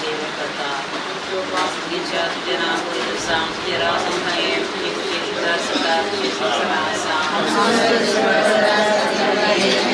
सेवा करता. तुझ्या नांव पवित्र जावं, तुजें राज आमकां येवं, तुजी इच्छा स्वर्गार जाता तशी संवसारांत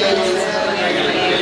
जावं.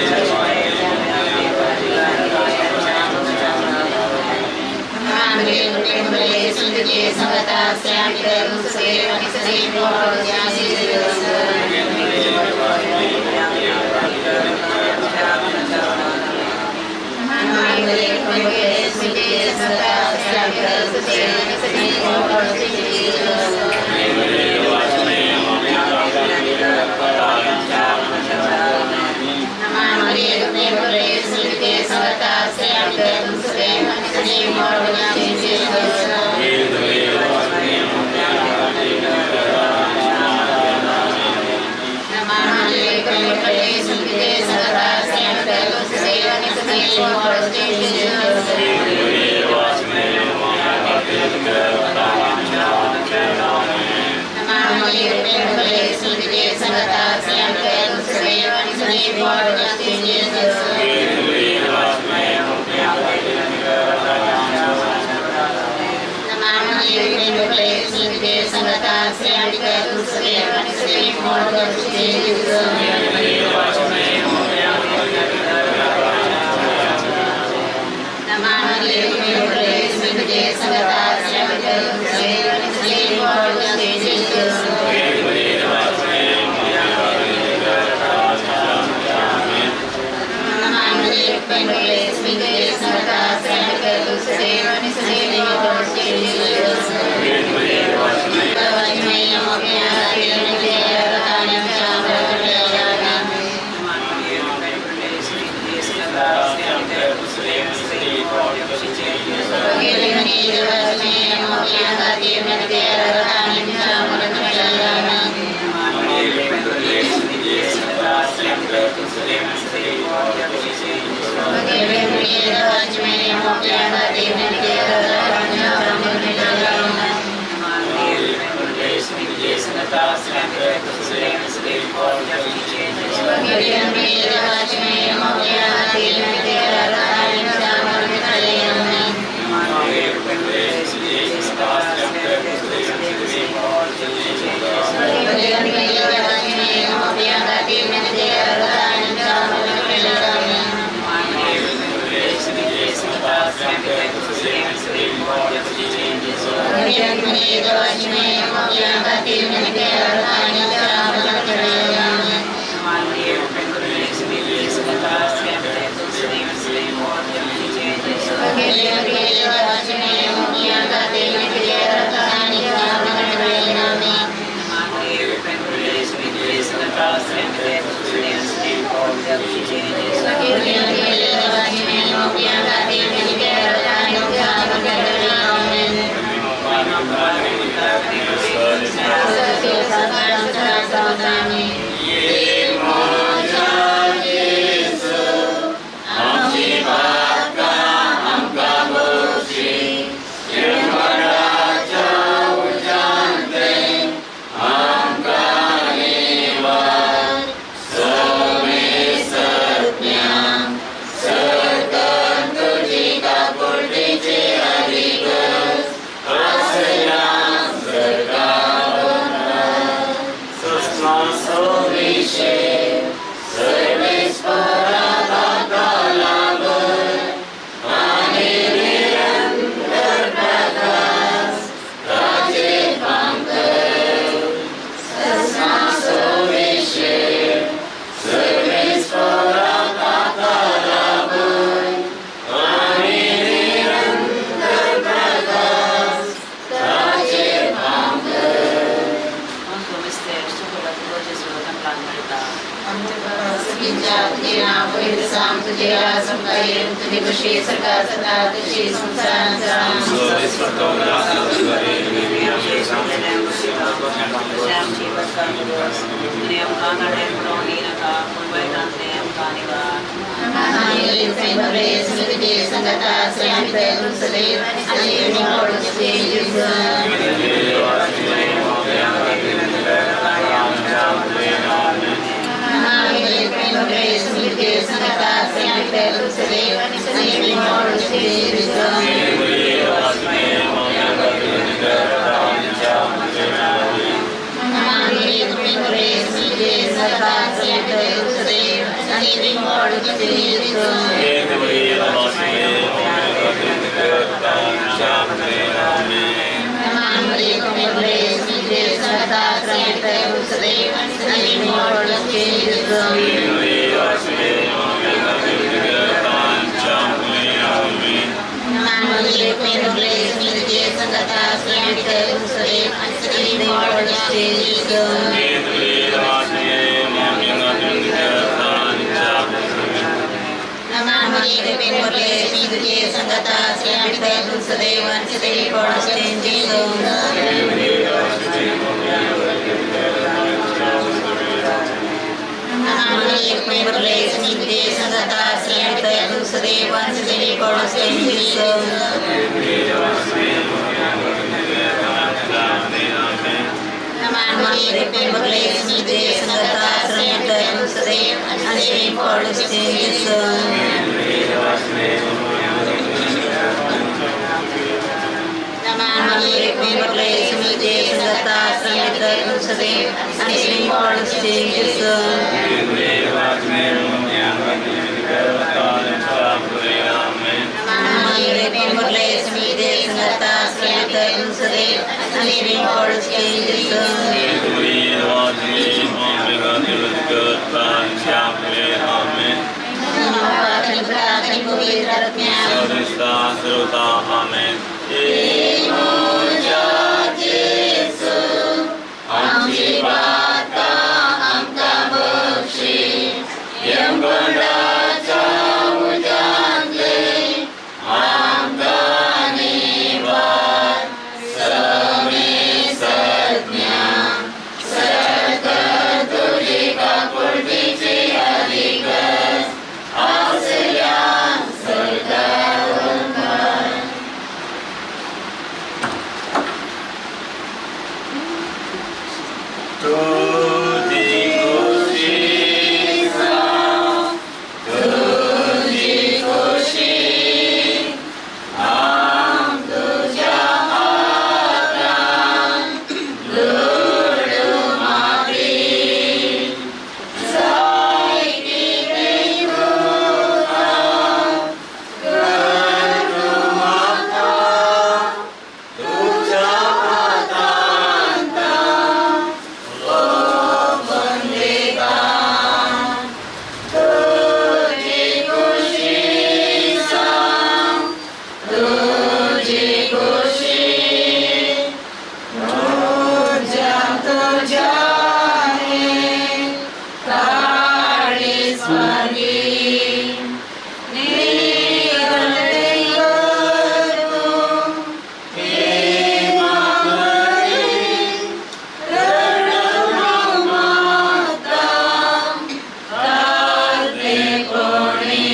आत्म्या. आमेन. आमची पातां आमकां बक्षी यमगंडाच्या उज्यांतले आमकां निवार समेसज्ञा सर्त तुजी काकुळटीची अधिकच आसल्यान सर्गावकार. तुजी खुशी तुजी खुशी आम तुज्या हातान दुडू माती जाय कितें तुका कर तूं म्हाका तुज्या हातांत ओपून दिता. तुजी खुशी सांग तुजी खुशी तुज्या तुज्या हे काळीज मागीर निगलतें कर तूं हे मागणी रडून हांव मागता तातले कोणी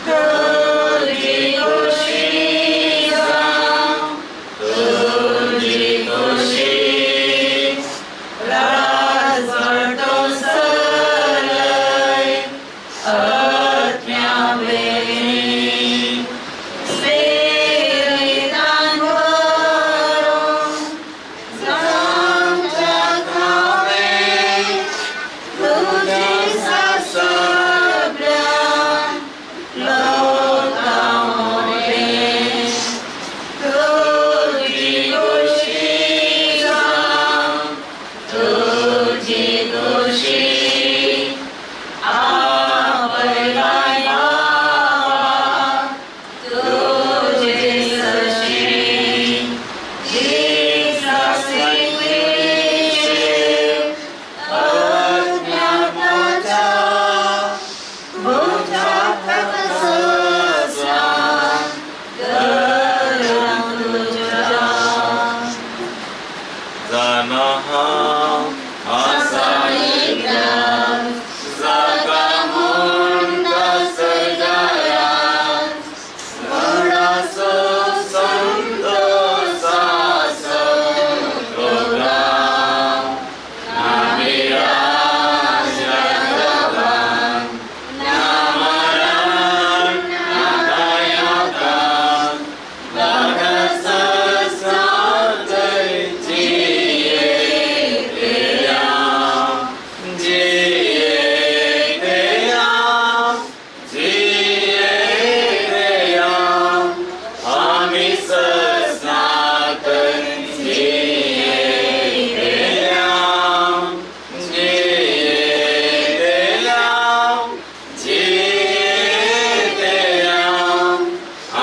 तुजी खुशी जावं तुजी खुशी राजवटो सरय आत्म्या वेली स्पिरितान भरून जावच्या खावे तुजी सगळ्या लोकां मोरे तुजी खुशी जावं तुजी खुशी आपयलाय बाबा तुजे सशी दिसा स्विचे अज्ञानाच्या भुजात ससा गरां तुज्या. जाणा हांव आसा जाता म्हूण सर्गायात म्हणासो संतोषासो प्रोग्राम ना मरण ना दयादान आमी सस्नात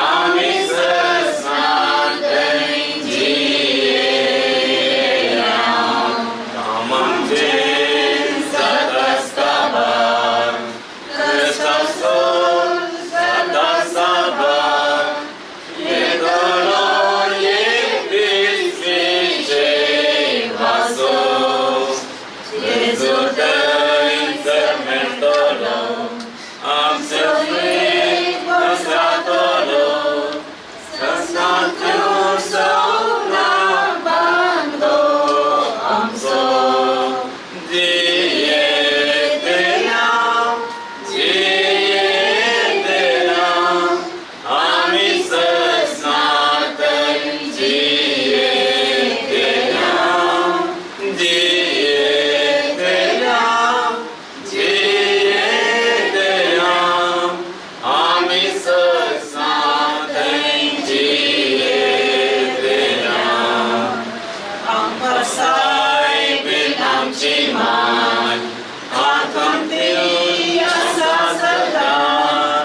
आमी सस्नात कामांचे सदास्ताबार क्रिस्तासो सदासाबार येतलो एक दीस विजय वासो जेजू थंयसर मेळटलो आमचे पसरातलो सस्नात सवना बांदो आमचो. जियेतया जियेतया आमी सस्नात जियेतया जियेतया जियेतया आमी सस्नात जियेतया. आमकां सायबीण आमची मान आतां ती आसा सदां.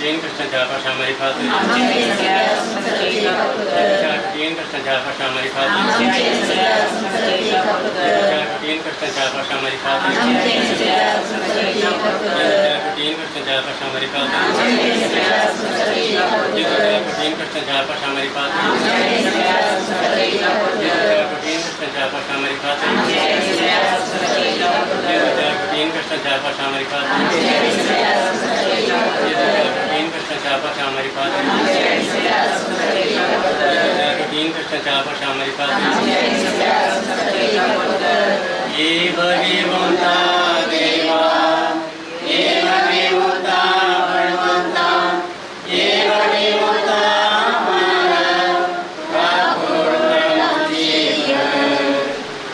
तीन कृष्णाच्या पाशामारी खाते तीन कृष्णाच्या पाशामारी खाते तीन कृष्णाच्या पाशामारी खाते तीन कृष्णाच्या पाशामारी खाते तीन कृष्णाच्या पाशामारी खाते तीन कृष्णाच्या पाशामारी खाते तीन कृष्णाच्या पाशामारी खाते तीन कृष्णाच्या पाशामारी खाते तीन कृष्णाच्या पाशामारी खाते ये भगवंता देवा ये भगवंता भगवंता ये भगवंता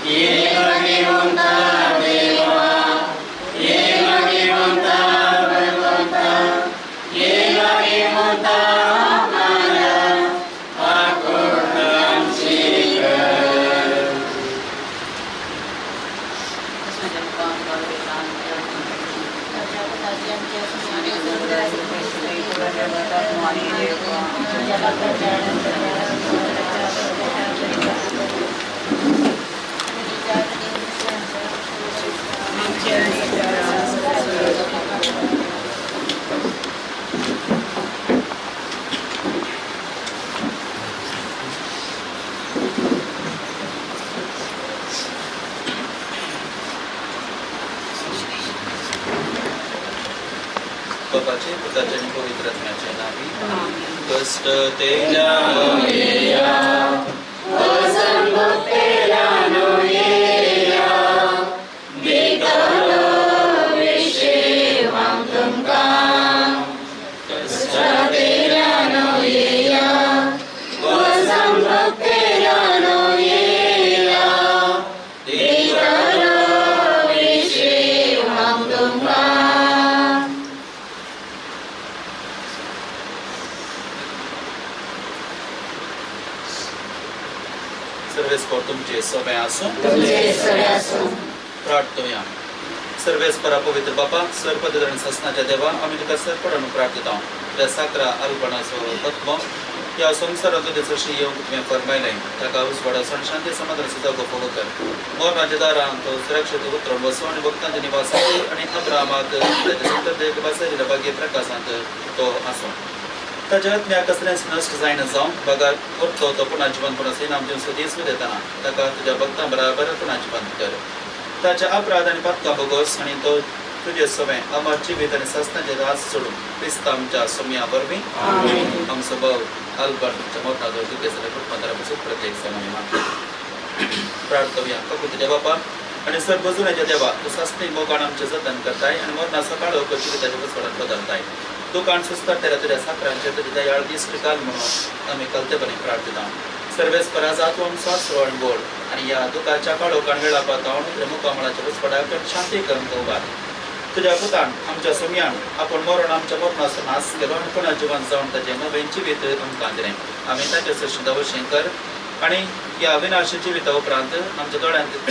ये भगवंता देवा ये भगवंता भगवंता ये भगवंता बापाचे पुताचे आणि पवित्र आत्म्याचे नावी कष्ट तेजानो येया सर्वेस्पर तुमचे सोबे आसूं प्रार्थोया सर्वेस्परा पवित्र बापा सर्वपद आणि ससनाच्या देवा आमी तुका सरपडान प्रार्थता तुझ्या साकरा अल्पणाचो आत्मो ह्या संवसारांत तुजे सरशी येवंक तुवें फरमायलें ताका उजवाड आनी शांती समाधानाचो जागो फोगो कर मरणाच्या दारान तो सुरक्षीत उतरून बसो आनी भक्तांच्या निवासांत आनी अब्रामाक ताच्या संततेक बसयलेल्या भाग्य प्रकाशांत तो आसूं ताच्या आत्म्याक कसलेंच नश्ट जायना जावं बगर उरतो तो पुन्हा जिवंत पूर्ण इनाम दिवन दीस दितना ताका तुज्या भक्तां बराबर पुन्हा जिवंत कर ताच्या अपराध आनी पातकां भोगोस आनी तो तुजे सवें अमर जिवीत आनी सस्नाचे राज सोडून क्रिस्त आमच्या सोम्या वरवीं आमचो भाव अल्बर्ट मोरनादो दुखेसले कुटुंबां पसून प्रत्येक सणांनी मागता प्रार्थोया फक्त बापा आणि सर्वजुनाच्या देवा तूं सासणी मोगान आमचें जतन करताय आनी मरणाचो काळोख जिविताच्या उजवाडात बदलताय दुकान सुस्तार तेरा तुज्या साकरांचेर तुज्या दयाळ दीस घाल म्हणून आमी कलतेपणी प्रार्थता सर्वेस्परा जातो आमचो आसरो आनी गोड आनी ह्या दुखाच्या काळोखान वेळा पातावन तुज्या मुखामळाच्या उजवाडाक आनी शांती करून उबार तुज्या पुतान आमच्या सोम्यान आपण मरण आमच्या मरणाचो नाश केलो आनी पुन्हा जिवन जावन ताचें नवें जिवीत आमकां दिलें आमी ताचे सरशी दवशें कर आनी ह्या विनाशी जिविता उपरांत आमच्या दोळ्यांत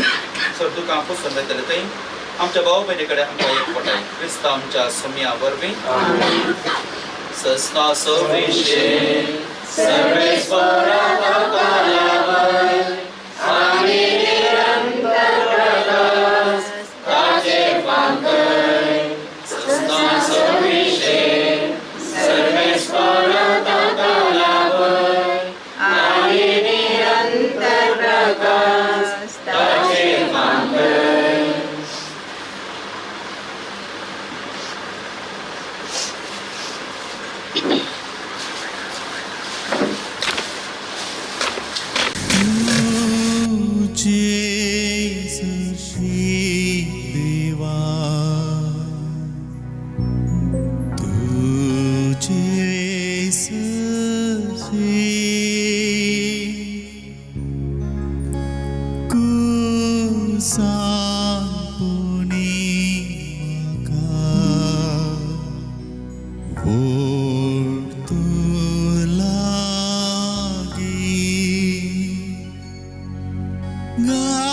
सर दुकां पुसून वयतले थंय आमच्या भाव भयणी कडेन आमकां एकवटाय क्रिस्त आमच्या सोम्या वरवीं सस्ना सविशे सर्वेस्परा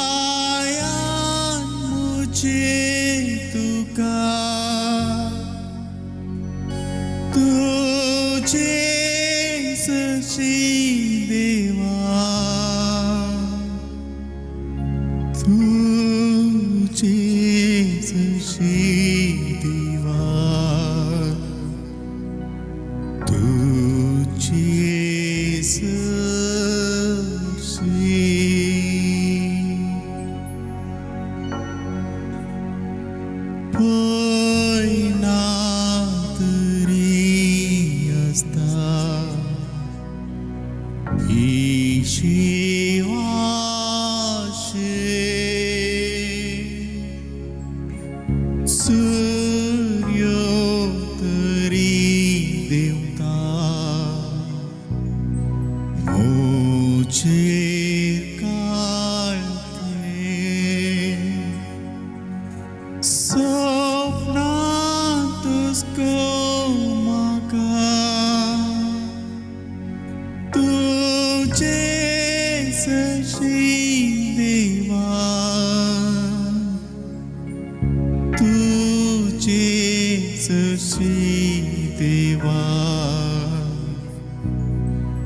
गायान मुझे तुका तुझे सशी देवा तुझे सशी देवा तुझे सशी पयना तरी आसता ही शिवाशे सूर्य तरी देवता मोचेर काळखे सपनांतच गो म्हाका तुझे सशी देवा तुझे सशी देवा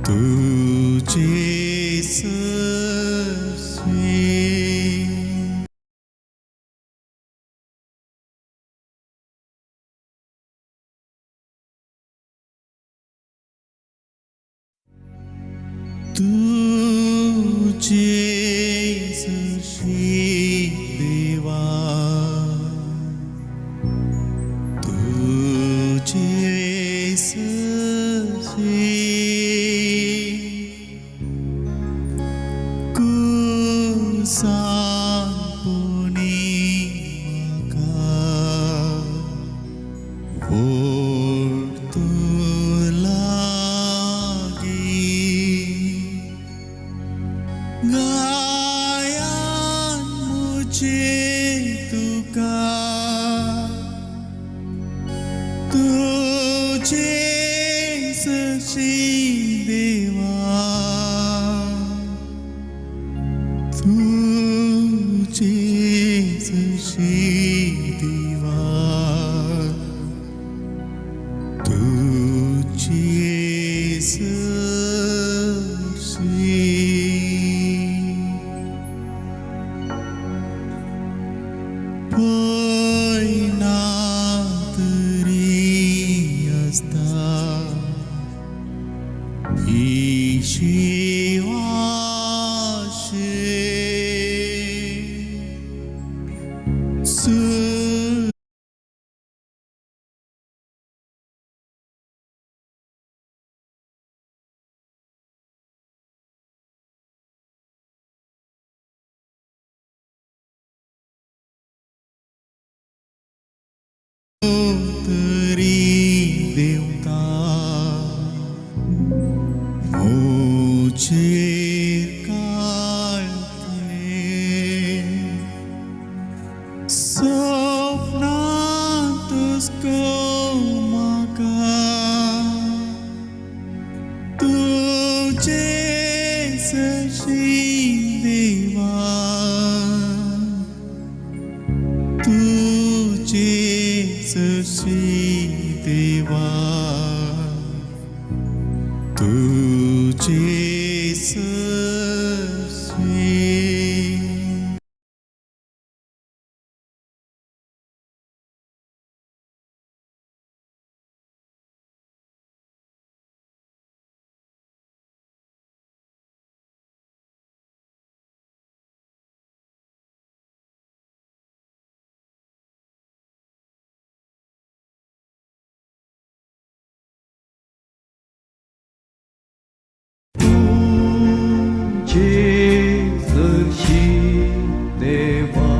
तुझे सशी तुझे सशी देवा तुझे सशी कुसान पुणी म्हाका ओडतो लागीं गायान मुझे तुका तुझे सशी देवा तुझे सशी देवा तुझे सशी पयना तरी आसता ही शिवाशे तरी देवता मोचेर काळखे सपनांतच गो म्हाका तुझे सशी देवा तुझे सशी देवा तुझे सशी तुझे सशी देवा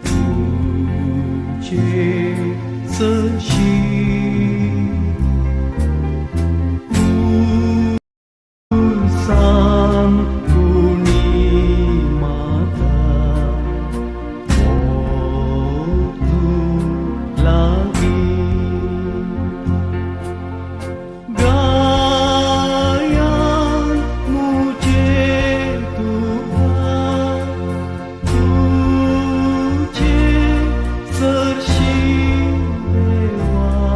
तुझे सशी कुसान पुणी माता तू लागी गायान मुझे तुका तुझे सरशी देवा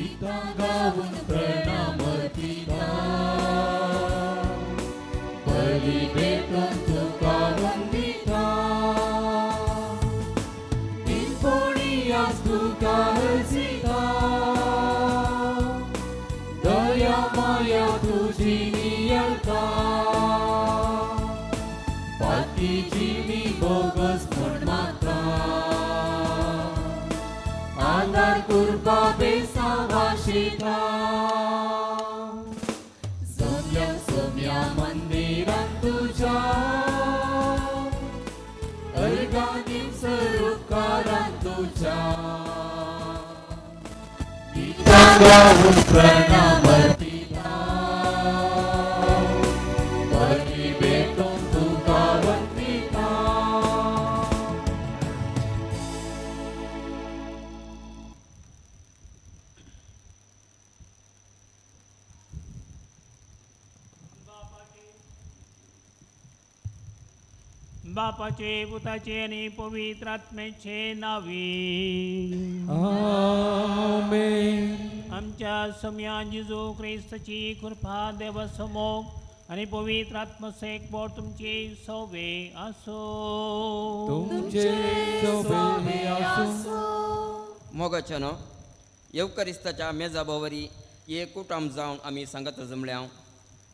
गितां गावन प्रणाम अर्पिता बली भेटून तुका वंदिता दिनपोळी आज तुका हर्जिता दया माया तुजी नियळता पाती जिवी बोगस म्हूण मागता आदार कुरपा बेसावाशिता सोम्या सोम्या मंदिरांत तुज्या अर्गांनी सरुपकारांत तुज्या गितां गावन प्रणाम अर्पिता बली भेटून तुका वंदिता. बापाचे पुताचे आणि पवित्र आत्म्याचे नावे. आमेन. आमच्या सम्या जेजू क्रिस्ताची कृपा देवासमोग आणि पवित्र आत्मसे एकवट तुमचे सवे आसो. तुमचे सोबे आसूं. मोगाच्यानो, येवकरिस्ताच्या मेजा भोवरी एक कुटुंब जावन आमी सांगत जमल्या.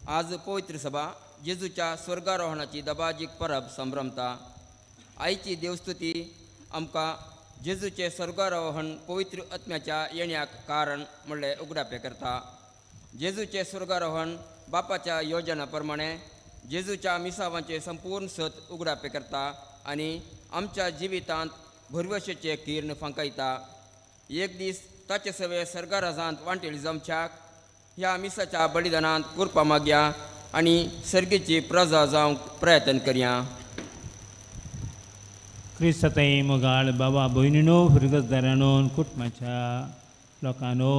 आज पवित्र सभा जेजूच्या स्वर्गारोहणाची दबाजीक परब संभ्रमता. आयची देवस्तुती आमकां जेजूचें स्वर्गारोहण पवित्र आत्म्याच्या येण्याक कारण म्हणलें उगडापें करता. जेजूचें स्वर्गारोहण बापाच्या योजना प्रमाणे जेजूच्या मिसावांचें संपूर्ण सत उगडापें करता आनी आमच्या जिवितांत भरवशेचें किर्ण फांकायता. एक दीस ताचे सवे सर्गाराजांत वांटेली जमच्याक ह्या मिसाच्या बलिदानांत कुरपा मागया आनी सर्गीची प्रजा जावंक प्रयत्न करया. क्रिस्ताई मोगाळ बाबा भयणीनो, फिरगजदारानो, कुटुंबाच्या लोकांनो,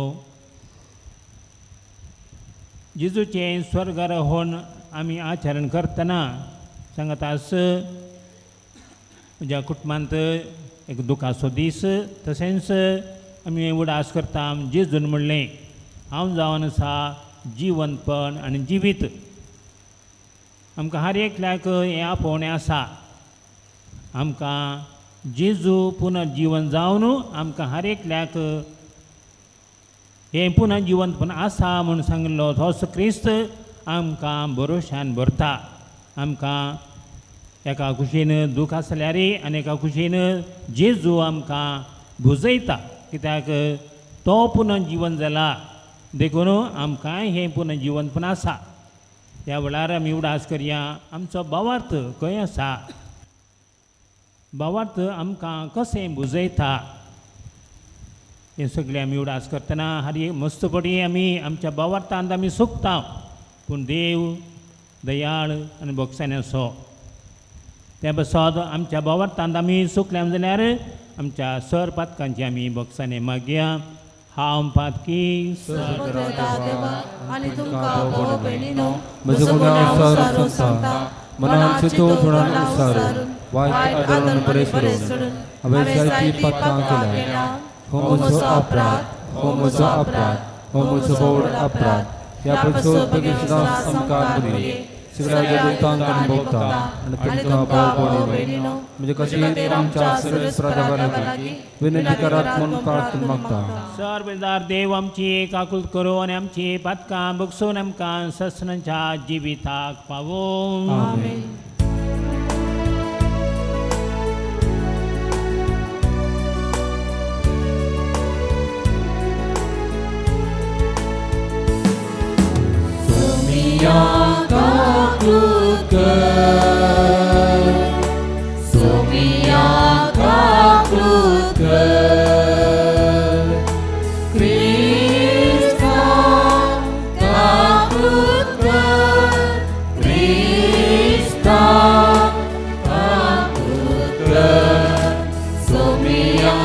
जेजूचें स्वर्गारोहण आमी आचरण करतना सांगत आस म्हज्या कुटुंबांत एक दुखाचो दीस. तशेंच आमी उडास करता जेजून म्हणलें हांव जावन आसा जिवंतपण आनी जिवीत. आमकां हर एकल्याक हें आपोवणें आसा. आमकां जेजू पुनर्जिवन जावन आमकां हर एकल्याक हें पुनर्जिवंतपण आसा म्हूण सांगिल्लो तोच क्रिस्त आमकां भरोश्यान भरता. आमकां एका कुशीन दूख आसल्यार आनी एका कुशीन जेजू आमकां भुजयता कित्याक तो पुनर्जिवन जाला देखून आमकांय हें पुनर्जिवनपण आसा. त्या वेळार आमी उडास करया आमचो भावार्थ खंय आसा, भावार्थ आमकां कशें भुजयता हें सगळें आमी उडास करतना हर एक मस्त पडी आमी आमच्या भावार्थांत आमी सुकता. पूण देव दयाळ आनी बोगसाण्याचो त्या पासत आमच्या भावार्थांत आमी सुकल्या जाल्यार आमच्या सर पातकांची आमी बोगसाणे मागया. हांव पातकी आनी तुमकां भाव भयणीनो म्हजो गुन्यांव विसरून सांगता मनान चिंतून विसरून वायट आदरून बरें सोडून हांवें जायतीं पातकां केल्या. हो म्हजो अपराध, हो म्हजो अपराध, हो म्हजो व्हड अपराध. ह्या पासून बगीर आमकां मुदी सगळ्या दुतांक आनी भोगता आनी तुमकां भाव भयणीनो म्हणजे कशी आमच्या सर्वेस्परा लागीं विनंती करात म्हणून प्रार्थना मागता. सर्वदार देव आमची काकूत करो आनी आमची पातकां बगसून आमकां ससनाच्या जिविताक पावोवं. आमेन. सोमिया काकूत कर, सोमिया काकूत कर, क्रिस्ता काकूत कर, क्रिस्ता काकूत कर, सोमिया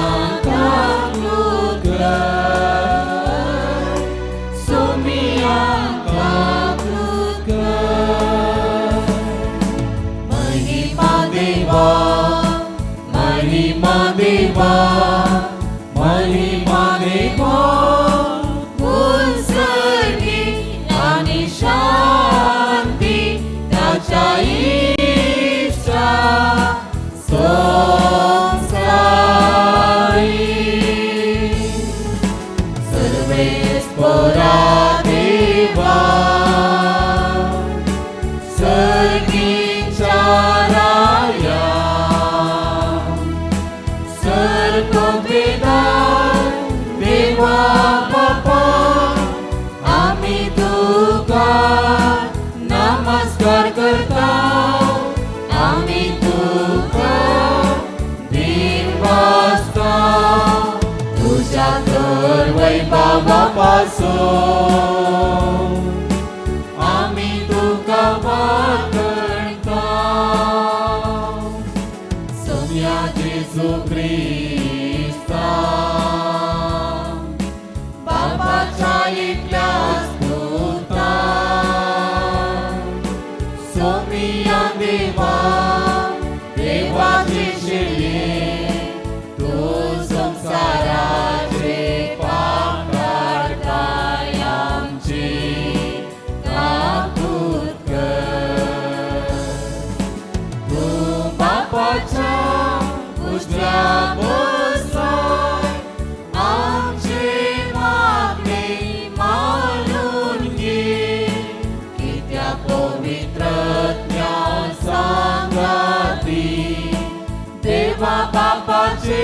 काकूत कर, सोमिया काकूत कर. महिमा देवा, महिमा देवा, महिमा देवा, तुज्या तर वैभवा पासून आमी तुका वाकणता. सोम्या जेजू क्रिस्ता बापाच्या एकल्याच पुता, सोमिया देवा देवाचे शिले, तूं संवसाराचे पाप काडताय, आमची काकूत कर. तूं बापाच्या उजव्या बसलाय, आमचे मागणे मानून घे, कित्याक पवित्रत्म्या सांगाती देवा बापाचे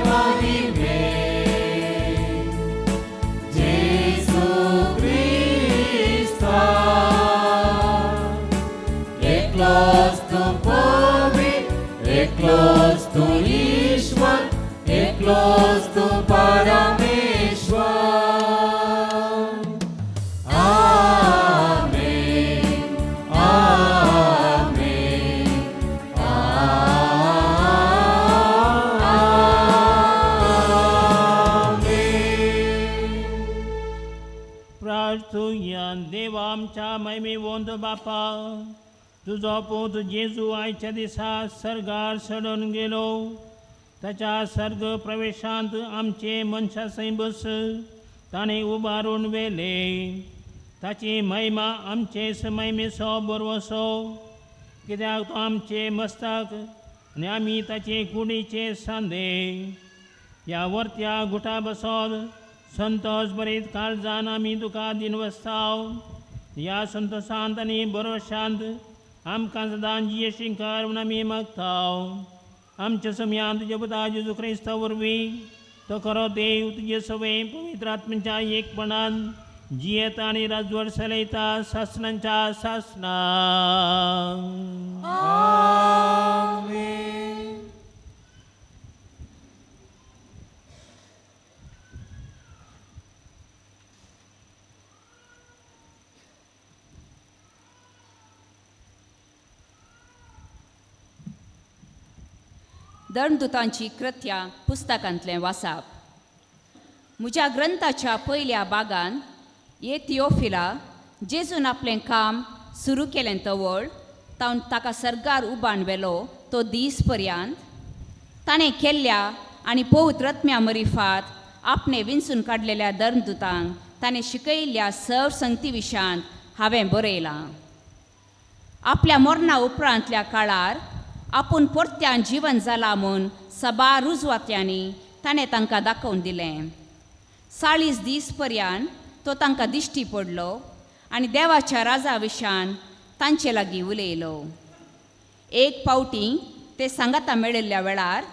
महिमे. जेजू क्रिस्ता एकलोच तूं पवित्र, एकलोच तूं ईश्वर, एकलोच तूं परमेश्वर. आमेन, आमेन, आमेन. प्रार्थुया. देवा आमच्या महिमेवंत बापा, तुजो पूत जेजू आयच्या दिसा सर्गार सडून गेलो. ताच्या सर्ग प्रवेशांत आमचे मनशा सैं बस ताणें उबारून व्हेले. ताची महिमा आमचे महिमेचो बरवसो, कित्याक तो आमचे मस्तक आनी आमी ताचे कुडीचे सांदे. ह्या वरत्या गुटा बसोन संतोष बरीत काळजान आमी तुका दिनवस्ताव. ह्या संतोशांत आनी बरोशांत आमकां सदां जियेशी कर म्हूण आमी मागताव. आमच्या समयान तुज्या पुता जेजू क्रिस्ता वरवीं तो खरो देव तुजे सवे पवित्र आत्म्याच्या एकपणान जियेता आनी राजवट चलयता सासणांच्या सासणां. आमेन. दंडदुतांची कृत्या पुस्तकांतलें वासाप. म्हज्या ग्रंथाच्या पयल्या बागान ये थियोफिला, जेजून आपलें काम सुरू केलें तवळ तावन ताका सर्गार उबान व्हेलो तो दीस पर्यंत ताणें केल्ल्या आनी पवित्र आत्म्या मरिफात आपणें विंचून काडलेल्या धर्मदुतांक ताणें शिकयल्ल्या सर्व संगती विशयांत हांवें बरयलां. आपल्या मरणा उपरांतल्या काळार आपूण परत्यान जिवन जाला म्हूण सबार रुजवात्यांनी ताणें तांकां दाखोवन दिलें. 40 दीस पर्यंत तो तांकां दिश्टी पडलो आनी देवाच्या राजा विशयान तांचे लागीं उलयलो. एक पावटी ते सांगाता मेळिल्ल्या वेळार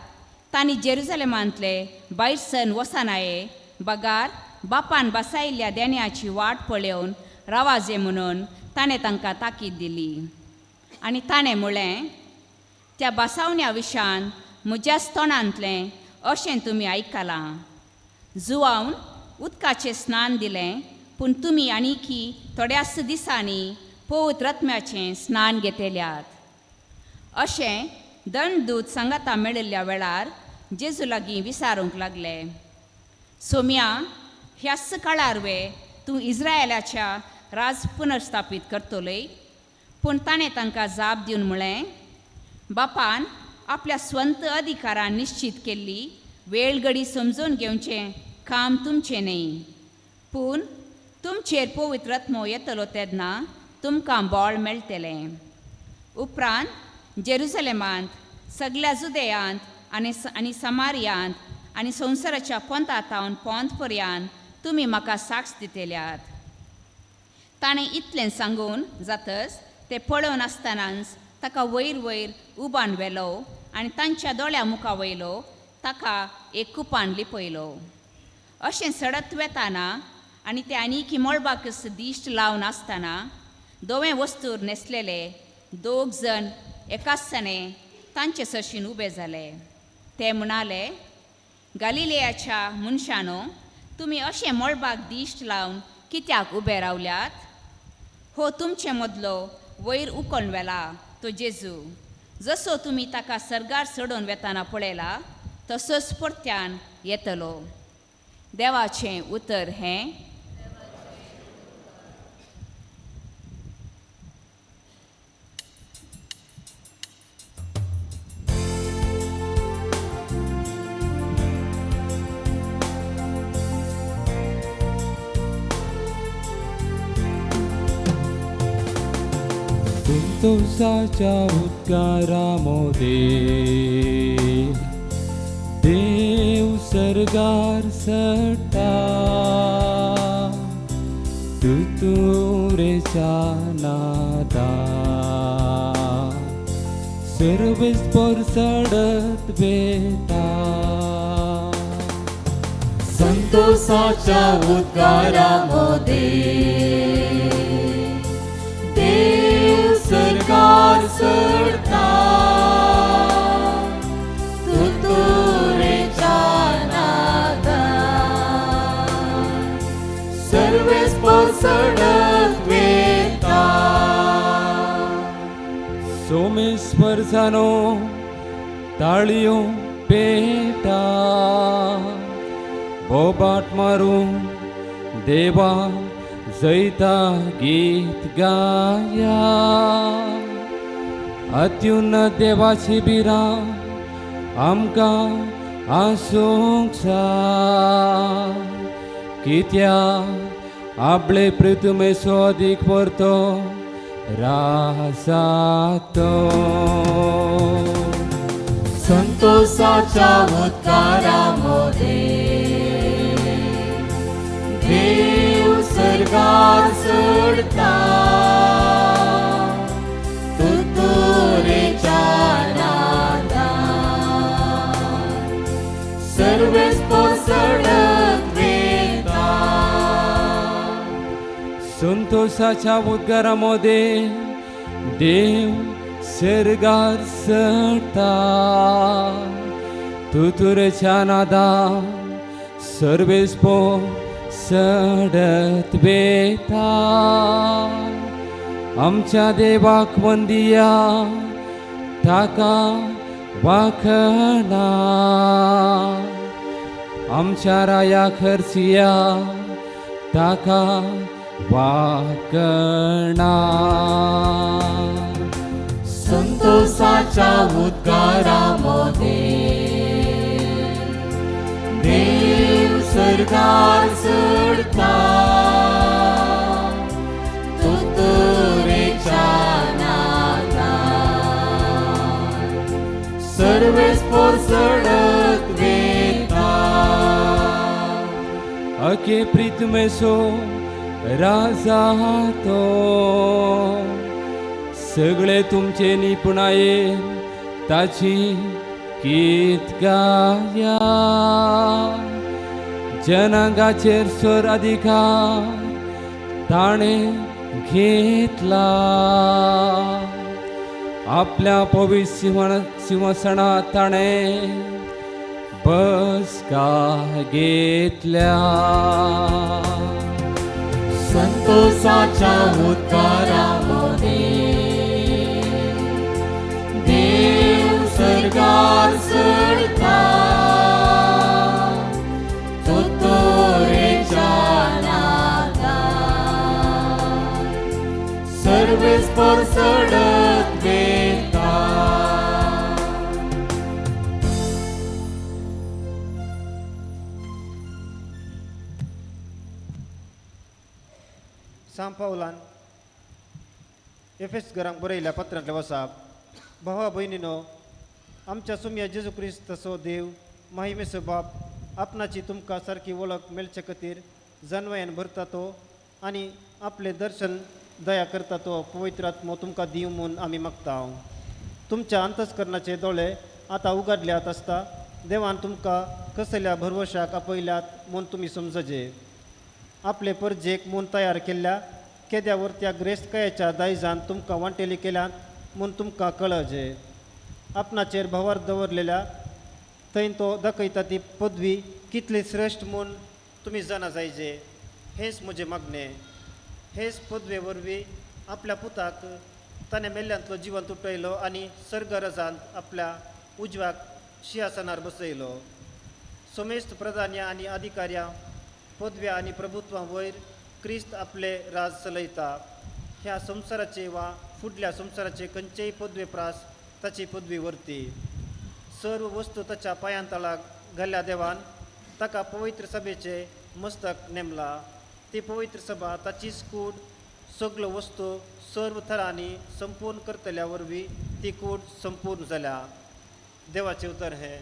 तांणी जेरुजलेमांतले भायर सन वसानाये बगार बापान बसायिल्ल्या देण्याची वाट पळोवन रावाजे म्हणून ताणें तांकां ताकीद दिली. आनी ताणें म्हळें, त्या बसावण्या विशयान म्हज्याच तोंडांतलें अशें तुमी आयकलां. जुवावन उदकाचें स्नान दिलें, पूण तुमी आनीकी थोड्याच दिसांनी पवित्र आत्म्याचें स्नान घेतल्यात. अशें दंडदूत सांगाता मेळिल्ल्या वेळार जेजू लागीं विचारूंक लागले, सोम्या, ह्याच काळार वे तूं इस्रायलाच्या राज पुनर्स्थापीत करतलोय? पूण ताणें तांकां जाप दिवन म्हळें, बापान आपल्या स्वंत अधिकारान निश्चित केल्ली वेळगडी समजून घेवचें काम तुमचें न्हय, पूण तुमचेर पवित्र आत्मो येतलो तेन्ना तुमकां बळ मेळटलें. उपरांत जेरुजलेमांत, सगल्या जुदेयांत आनी समारियांत आनी संवसाराच्या पोंता तावन पोंत पर्यंत तुमी म्हाका साक्ष दितल्यात. ताणें इतलें सांगून जातच ते पळोवन आसतनाच ताका वयर वयर उबान व्हेलो आनी तांच्या दोळ्या मुखा वयलो ताका एक कुपान लिपयलो. अशें सडत वेताना आनी ते आनीकी मळबाकच दिश्ट लावन आसतना दोवे वस्तूर न्हेसलेले दोग जण एकाच सणे तांचे सरशीन उबे जाले. ते म्हणाले, गालिलेयाच्या मनशानो, तुमी अशें मळबाक दिश्ट लावन कित्याक उबे रावल्यात? हो तुमचे मदलो वयर उकोन व्हेला तो जेजू, जसो तुमी ताका सर्गार चडोवन वेताना पळयला तसोच परत्यान येतलो. देवाचें उतर हें. संतोषाच्या उद्गारामध्ये देव सर्गार चडटा, तुतुरेच्या नादा सर्वेस्पर चडत वेता. संतोषाच्या उद्गारामध्ये देव सरकार चडता, तुतुरेच्या नादान सर्वेस्पर चडत वेता. सोमेश्वर जानो ताळयो पेटा, बोबाट मारून देवा जैता गीत गाया. अत्युन्नत देवाची बिरां आमकां आसूंक जाय, कित्याक आपले पृथ्वेचो अदीक परतो राजा तो. संतोषाच्या उद्गारामध्ये देव सर्गार चडता, तुतुरेच्या नादान सर्वेस्पर चडत वेता. संतोषाच्या उद्गारामध्ये देव सर्गार चडता, तुतुरेच्या नादान सर्वेस्पर चडत वेता. आमच्या देवाक वंदिया, ताका वाखणा, आमच्या राया खर्चिया, ताका वाखणा. संतोषाच्या उद्गारामध्ये देव सर्गार चडता, तुतुरेच्या नादान सर्वेस्पर चडत वेता. अके प्रीतमेसो राजा तो, सगळे तुमचे निपुणायेन ताची गीत गाया. जनांगाचेर स्वर अधिकार ताणें घेतला, आपल्या पवित्र सिंहासनात ताणें बसका घेतल्या. संतोषाच्या उद्गारामध्ये देव सर्गार चडता, तुतुरेच्या नादान सर्वेस्पर चडत वेता. सांत पावलान एफेस घरांक बरयल्या पत्रांतले वसाप. भावा भयणीनो, आमच्या सुमया जेजू क्रिस्ताचो देव माहिमेचो बाप आपणाची तुमकां सारकी वळख मेळचे खातीर जनवयान भरता तो आनी आपलें दर्शन दया करता तो पवित्र आत्मो तुमकां दिवं म्हूण आमी मागता. तुमच्या अंतस्करणाचे दोळे आतां उगडल्यात आसता देवान तुमकां कसल्या भरवशाक आपयल्यात म्हूण तुमी समजजे. आपले परजेक म्हूण तयार केल्ल्या केद्यावर त्या ग्रेस्तकायेच्या दायजान तुमकां वांटेली केल्यात म्हूण तुमकां कळजे. आपणाचेर भवार दवरलेल्या थंय तो दाखयता ती पदवी कितली श्रेश्ठ म्हूण तुमी जाणा जायजे. हेंच म्हजें मागणें. हेच पदवे वरवीं आपल्या पुताक ताणें मेल्ल्यांतलो जिवन तुटयलो आनी सर्गरजांत आपल्या उजव्याक शिंवासनार बसयलो. समेस्त प्रधान्या आनी अधिकाऱ्यां पदव्या आनी प्रभुत्वां वयर क्रिस्त आपले राज चलयता. ह्या संवसाराचे वा फुडल्या संवसाराचे खंयचेय पदवे प्रास ताची पदवी वरती. सर्व वस्तू ताच्या पांयांतळाक घाल्ल्या देवान ताका पवित्र सभेचे मस्तक नेमला. ती पवित्र सभा ताचीच कूड सगळ्यो वस्तू सर्व थरांनी संपूर्ण करतल्या वरवीं ती कूड संपूर्ण जाल्या. देवाचें उतर हें.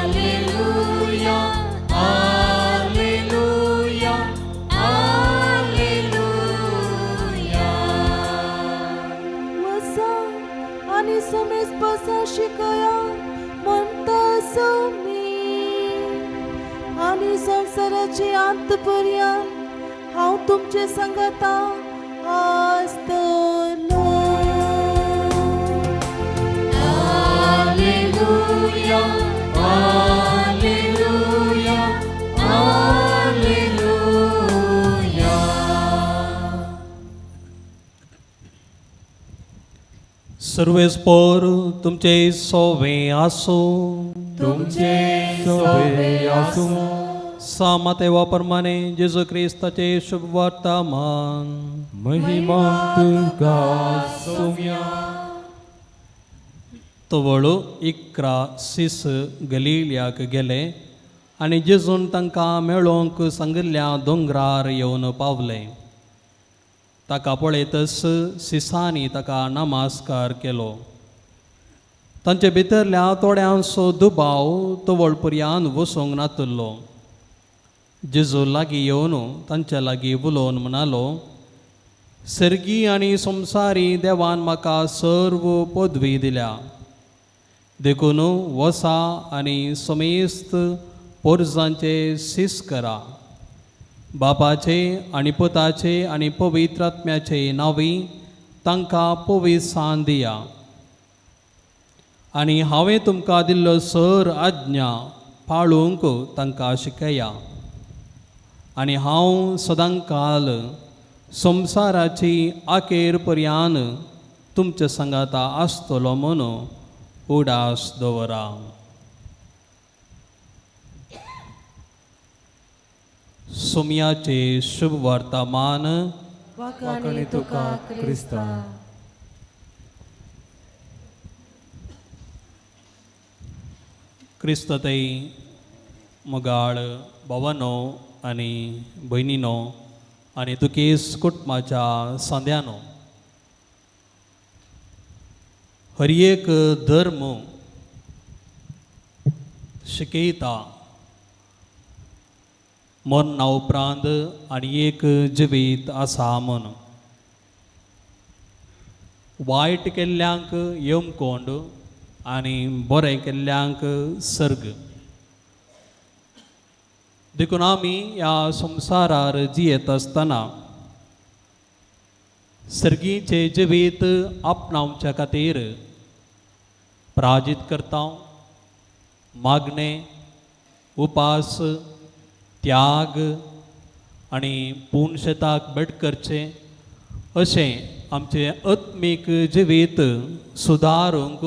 Alleluia, Alleluia, Alleluia. वसा आनी समेज बसा शिकया म्हणटा समी आनी संवसाराची अंत पर्यंत हांव तुमचे सांगता आसतलो. Alleluia, Alleluia, Alleluia. सर्वेस्पोर तुमचे सोवे आसो. तुमचे सोवे आसूं. सामातेवा प्रमाणे जेजू क्रिस्ताचे शुभ वर्तमान. महिमा तुका सोम्या. तवळू 11 सीस गलिलियाक गेले आनी जेजून तांकां मेळोवंक सांगिल्ल्या दोंगरार येवन पावले. ताका पळयतच सिसांनी ताका नमस्कार केलो. तांचे भितरल्या थोड्यांचो दुबाव तवळ पर्यान वचूंक नातुल्लो. जेजू लागीं येवन तांच्या लागीं उलोवन म्हणालो, सर्गी आनी संवसारी देवान म्हाका सर्व पदवी दिल्या, देखून वसा आनी समेस्त पोरजांचे सीस करा. बापाचे आनी पुताचे आनी पवित्र आत्म्याचे नांवी तांकां पवित्र दिया आनी हांवें तुमकां दिल्लो सर आज्ञा पाळूंक तांकां शिकया. आनी हांव सदांकाल संवसाराची अखेर पर्यान तुमचे सांगाता आसतलो म्हणून उडास दवरा. सोम्याचे शुभ वर्तमान. वाखाणे तुका क्रिस्ता. क्रिस्ततय मोगाळ भावानो आनी भयणीनो आनी तुकेस कुटुंबाच्या सांद्यानो, हर एक धर्म शिकयता मरणा उपरांत आनी एक जिवीत आसा म्हूण. वायट केल्ल्यांक यमकोंड आनी बरें केल्ल्यांक सर्ग. देखून आमी ह्या संवसारार जियेत आसतना सर्गीचें जिवीत आपणावच्या खातीर प्राजीत करता, मागणें, उपास, त्याग आनी पुनशेताक भेट करचें अशें आमचें आत्मीक जिवीत सुदारूंक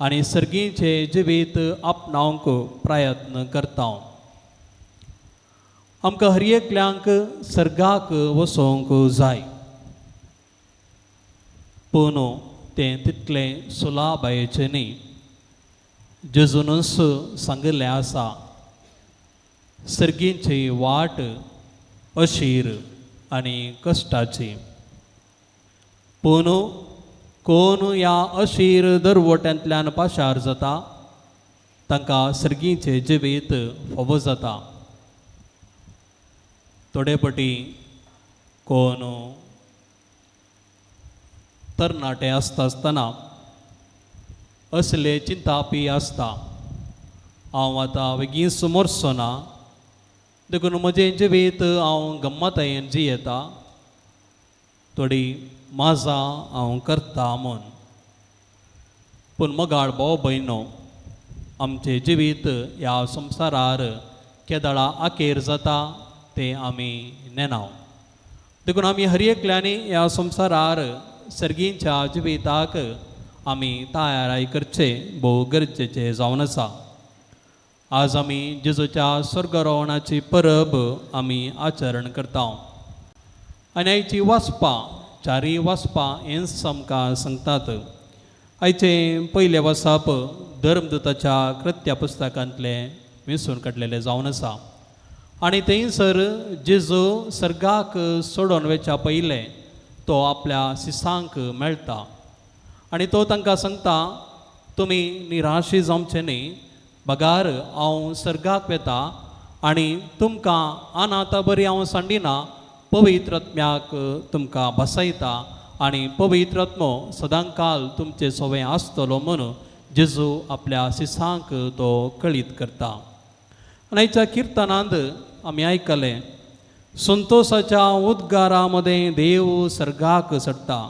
आनी सर्गीचें जिवीत आपणावंक प्रयत्न करता. आमकां हर एकल्यांक सर्गाक वचोंक जाय, पूण तें तितलें सुलाबायेचें न्ही. जेजूनच सांगिल्लें आसा, सर्गीची वाट अशीर आनी कश्टाची, पूण कोण ह्या अशीर दरवट्यांतल्यान पाशार जाता तांकां सर्गीचें जिवीत फावो जाता. थोडे पटी कोण तरणाटे आसता आसतना असले चिंतापी आसता, हांव आतां बेगीन मरचो ना, देखून म्हजें जिवीत हांव गम्मतायेन जियेता, थोडी माजा हांव करता म्हूण. पूण मोगाळ भाव भयणो, आमचें जिवीत ह्या संवसारार केदळा आखेर जाता तें आमी नेणाव. देखून आमी हर एकल्यांनी ह्या संवसारार सर्गींच्या जिविताक आमी तयाराय करचें भोव गरजेचें जावन आसा. आज आमी जेजूच्या स्वर्गारोहणाची परब आमी आचरण करता आनी आयची वाचपां, चारूय वाचपां हेंच आमकां सांगतात. आयचें पयलें वाचप धर्मदूताच्या कृत्या पुस्तकांतलें वेंचून काडलेलें जावन आसा आनी थंयसर जेजू सर्गाक सोडून वचच्या पयलें तो आपल्या शिसांक मेळटा आनी तो तांकां सांगता, तुमी निराशी जावचे न्ही, बगार हांव सर्गाक वता आनी तुमकां अनाथा बरी हांव सांडिना, पवित्र आत्म्याक तुमकां बसयता आनी पवित्र आत्मो सदांकाल तुमचे सोवें आसतलो म्हणून जेजू आपल्या शिसांक तो कळीत करता. आनी आयच्या किर्तनांत आमी आयकलें, संतोसाच्या उद्गारा मदें देव सर्गाक चडटा,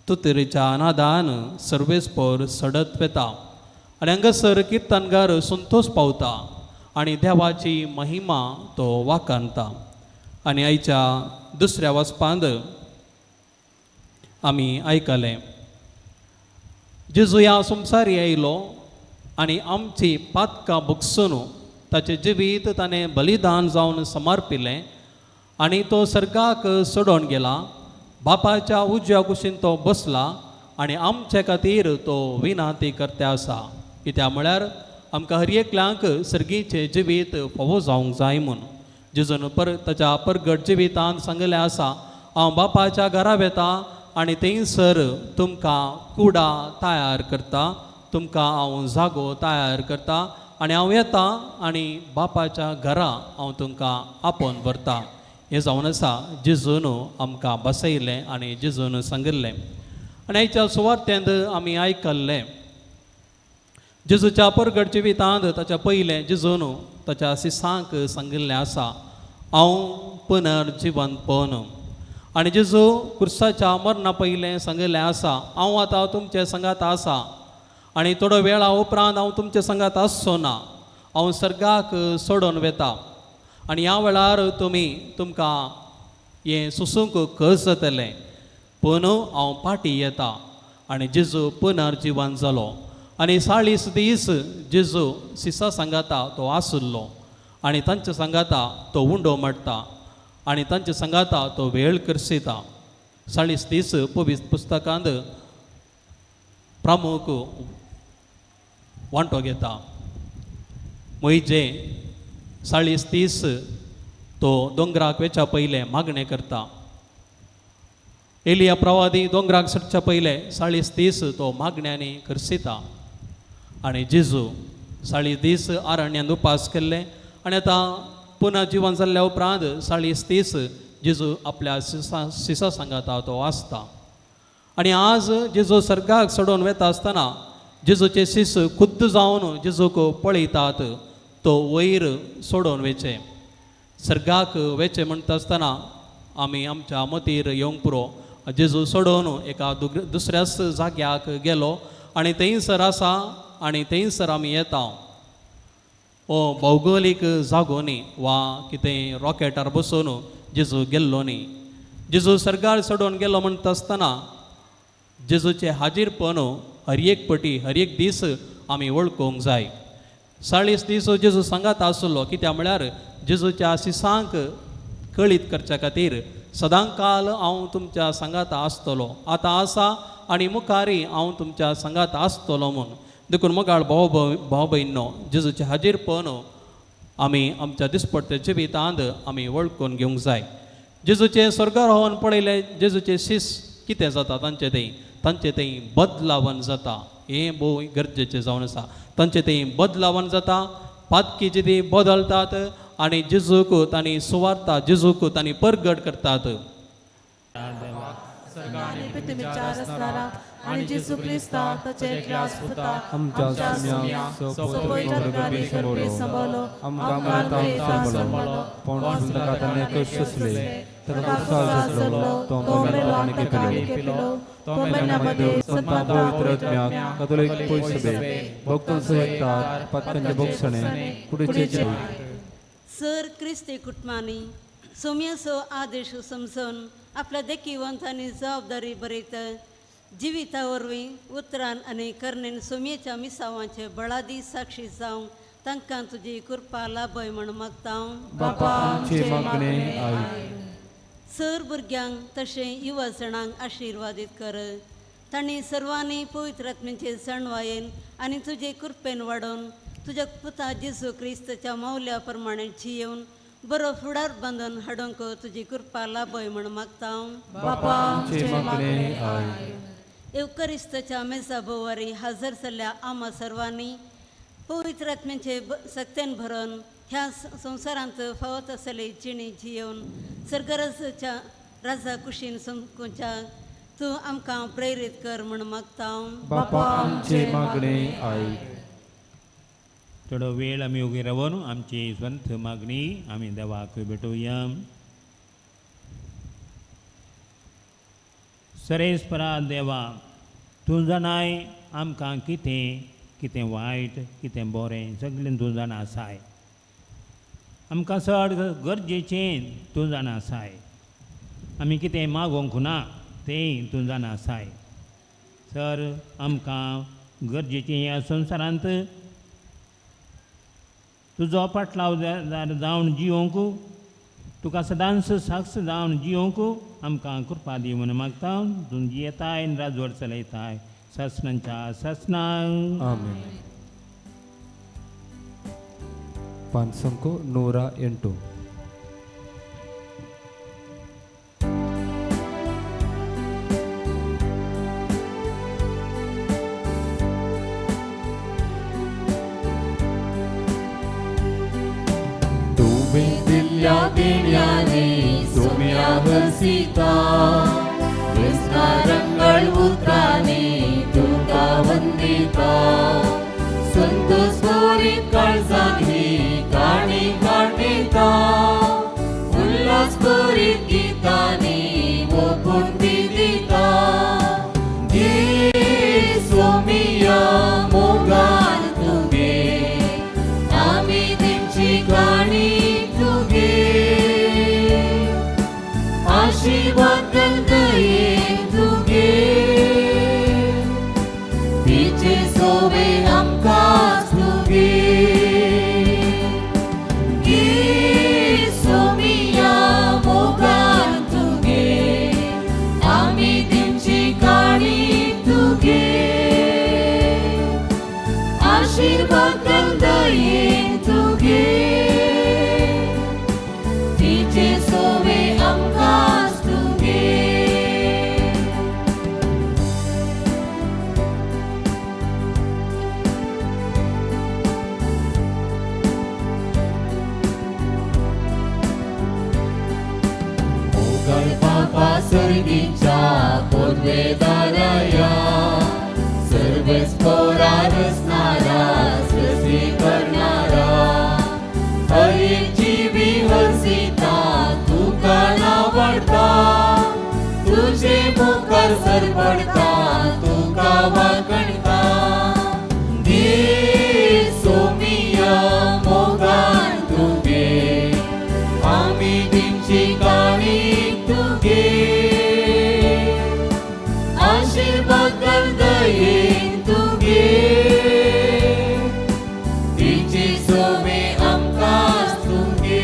तुतरेच्या अनादान सर्वेस्पोर सडत वता आनी हांगासर किर्तनगार संतोष पावता आनी देवाची महिमा तो वाखाणता. आनी आयच्या दुसऱ्या वाचपांत आमी आयकलें, जेजू ह्या संवसारी आयलो आनी आमची पातकां भोगसून ताचें जिवीत ताणें बलिदान जावन समर्पिलें आनी तो सर्गाक सोडून गेला, बापाच्या उजव्या कुशीन तो बसला आनी आमचे खातीर तो विनाती करता आसा. कित्याक म्हळ्यार आमकां हर एकल्यांक सर्गीचें जिवीत फावो जावंक जाय म्हूण जेजून ताच्या परगट जिवितांत सांगिल्लें आसा, हांव बापाच्या घरा वेता आनी थंयसर तुमकां कुडा तयार करता, तुमकां हांव जागो तयार करता आनी हांव येता आनी बापाच्या घरा हांव तुमकां आपोवन व्हरता. हें जावन आसा जेजून आमकां बसयलें आनी जेजून सांगिल्लें. आनी आयच्या सुवार्तेंत आमी आयकल्लें, जेजूच्या परगट जिवितांत ताच्या पयलें जेजून ताच्या शिसांक सांगिल्लें आसा, हांव पुनर्जिवंतपण. आनी जेजू क्रुसाच्या मरणा पयलें सांगिल्लें आसा, हांव आतां तुमचे सांगात आसा आनी थोडो वेळा उपरांत हांव तुमचे सांगात आसचो ना, हांव सर्गाक सोडून वता आनी ह्या वेळार तुमी तुमकां हें सोसूंक कस जातलें, पूण हांव फाटीं येता. आनी जेजू पुनर्जिवन जालो आनी 40 दीस जेजू शिसा सांगाता तो आसुल्लो आनी तांच्या सांगाता तो उंडो माडटा आनी तांच्या सांगाता तो वेळ करसिता. 40 दीस पवित्र पुस्तकांत प्रमुख वांटो घेता. म्हजे 40 दीस तो दोंगराक वेच्या पयलें मागणें करता. एलिया प्रवादी दोंगराक चडच्या पयलें 40 दीस तो मागण्यांनी करसिता आनी जेजू 40 दीस आरण्यांत उपास केल्ले आनी आतां पुनः जिवन जाल्ल्या उपरांत 40 दीस जेजू आपल्या शिसा सांगाता तो आसता. आनी आज जेजू सर्गाक चडोवन वता आसतना जेजूचे शिस खुद्द जावन जेजूक पळयतात, तो वयर सोडोवन वेचें, सर्गाक वेचें म्हणटा आसतना आमी आमच्या मतीर येवंक पुरो, जेजू सोडोवन एका दुसऱ्याच जाग्याक गेलो आनी थंयसर आसा आनी थंयसर आमी येता. हो भौगोलीक जागो न्ही वा कितें रॉकेटार बसून जेजू गेल्लो न्ही. जेजू सर्गार चडोवन गेलो म्हणटा आसतना जेजूचें हाजीरपण हर एक पटी हर एक दीस आमी वळखूंक जाय. 40 दीस जेजू सांगात आसलो, कित्याक म्हळ्यार जेजूच्या शिसांक कळीत करच्या खातीर सदांकाल हांव तुमच्या सांगात आसतलो, आतां आसा आनी मुखारय हांव तुमच्या सांगात आसतलो म्हूण. देखून मोगाळ भाव भयणो, जेजूचें हाजीरपण आमी आमच्या दिसपट्ट्या जिवितांत आमी वळखून घेवंक जाय. जेजूचें स्वर्गारोहण पळयलें, जेजूचें शिस कितें जाता तांचें थंय, तांचें थंय बदलावन जाता, हें भोव गरजेचें जावन आसा. तांचें थंय बदलावन जाता, पातकी जी बदलतात आनी जेजूक तांणी सुवार्ता, जेजूक तांणी परगट करतात. आनी पृथ्वीच्या रचणारा आनी जेजू क्रिस्ता ताचे एकल्याच पुता आमच्या सुम्या सोपवित्र सांबाळलो आमकां मरता सांबाळलो पोंड ताका ताणें कश्ट सोंसले ताका कुसार सोंसलो तो मेलो आनी केपिलो तो मेल्या मदें सत्ता पवित्र आत्म्याक कथोलीक पयस सभे भक्तांचो एकतार पातकांचे भोगसणे कुडीचे जिवीत. सर क्रिस्ती कुटुंबांनी सोम्याचो आदेश समजून आपल्या देखीवंत आनी जबाबदारी बरयत जिविता वरवीं उतरान आनी करणेन सोम्येच्या मिसावांचे बळादी साक्षी जावंक तांकां तुजी कृपा लाभय म्हूण मागता. बापा आमचे मागणे आयक. सर भुरग्यांक तशें युवा जणांक आशिर्वादीत कर. तांणी सर्वांनी पवित्र आत्म्याचे जाणवायेन आनी तुजे कृपेन वाडोवन तुज्या पुता जेजू क्रिस्ताच्या मावल्या प्रमाणे जियेवन बरो फुडार बांदून हाडूंक तुजी कृपा लाभय म्हूण मागता. बापा आमचे मागणे आयक. येवकरिस्ताच्या मेजा भोवारी हजर जाल्ल्या आमा सर्वांनी पवित्र आत्म्याचे सक्तेन भरून ह्या संवसारांत फावत आसले जिणी जियेवन सर्गराजाच्या राजा कुशीन समकुच्या तूं आमकां प्रेरीत कर म्हूण मागता. बापा आमचे मागणे आयक. थोडो वेळ आमी ओगी रावन आमची स्वंत मागणी आमी देवाक भेटोवया. सरेस्परा देवा, तूं जाणाय आमकां कितें कितें वायट कितें बरें सगळें तूं जाणा आसाय. आमकां चड गरजेचें तूं जाणा आसाय. आमी कितें मागोवंक ना तें तूं जाणा आसाय. सर आमकां गरजेचें ह्या संवसारांत तुजो पाटलाव जावन जियोंक तुका सदांच साक्ष जावन जियोंक आमकां कृपा दी म्हूण मागता. तूं जियेताय आनी राजवट चलयताय सासणांच्या सासणांक. आमेन. 508. तुवें दिल्ल्या देण्यानी सोम्या हसीता कृष्णा रंगळ उतरांनी तुका वंदिता संतोष भरीत काळजांनी काणी काडटा उल्हास भरीत गितांनी ओपून ती दिता घे सोमिया मोगान तुगे आमी दिवची काणी तुगे आशिर्वाद दयेन तुगे तिचे सोबे आमकां तुगे घे सोमिया मोगान तुगे आमी दिवची काणी तुगे आशिर्वाद दयेन तुगे तिचे सोबे आमकां तुगे. मोगल बापा सर्गीच्या पदवेदाराया सर्वेस पोरा रचणारा सृष्टी करणारा हर एक जीवी हर्षिता तुका नावडता तुझे मुखार सरपडता तुका वागणता घे सोमिया मोगान तुगे आमी दिवची काणी तुगे आशिर्वाद दयेन तुगे तिचे सोबे आमकां तुगे.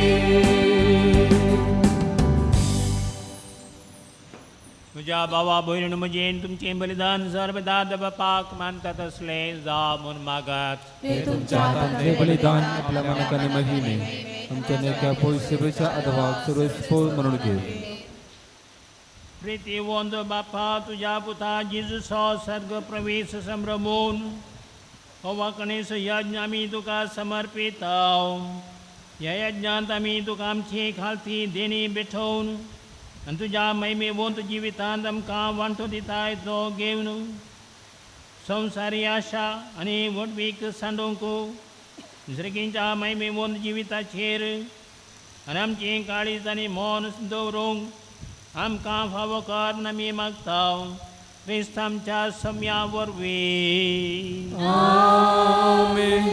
म्हज्या भावा भयण म्हजेन तुमचें बलिदान सर्वदाद बापाक मानतात असलें जावं म्हूण मागात. हे तुमच्या हातांतलें हे बलिदान आपल्या मनाक आनी महिमे आमच्या नेत्या पयशेच्या आदवाक सर्वेस्पोर म्हणून घे. प्रितीवंत बापा, तुज्या पुता जेजूचो सर्ग प्रवेश संभ्रमून हो वांकणेचो यज्ञ आमी तुका समर्पिताव. ह्या यज्ञांत आमी तुका आमची खालती देणी भेटोवन आनी तुज्या महिमेवंत जिवितांत आमकां वांटो दिताय तो घेवन संवसारी आशा आनी व्हडवीक सांडोवंक दुसरेकींच्या महिमेवंत जिविताचेर आनी आमची काळीज आनी मन दवरूंक आमकां फावो कर म्हूण आमी मागता क्रिस्त आमच्या सम्या वरवीं. आमेन.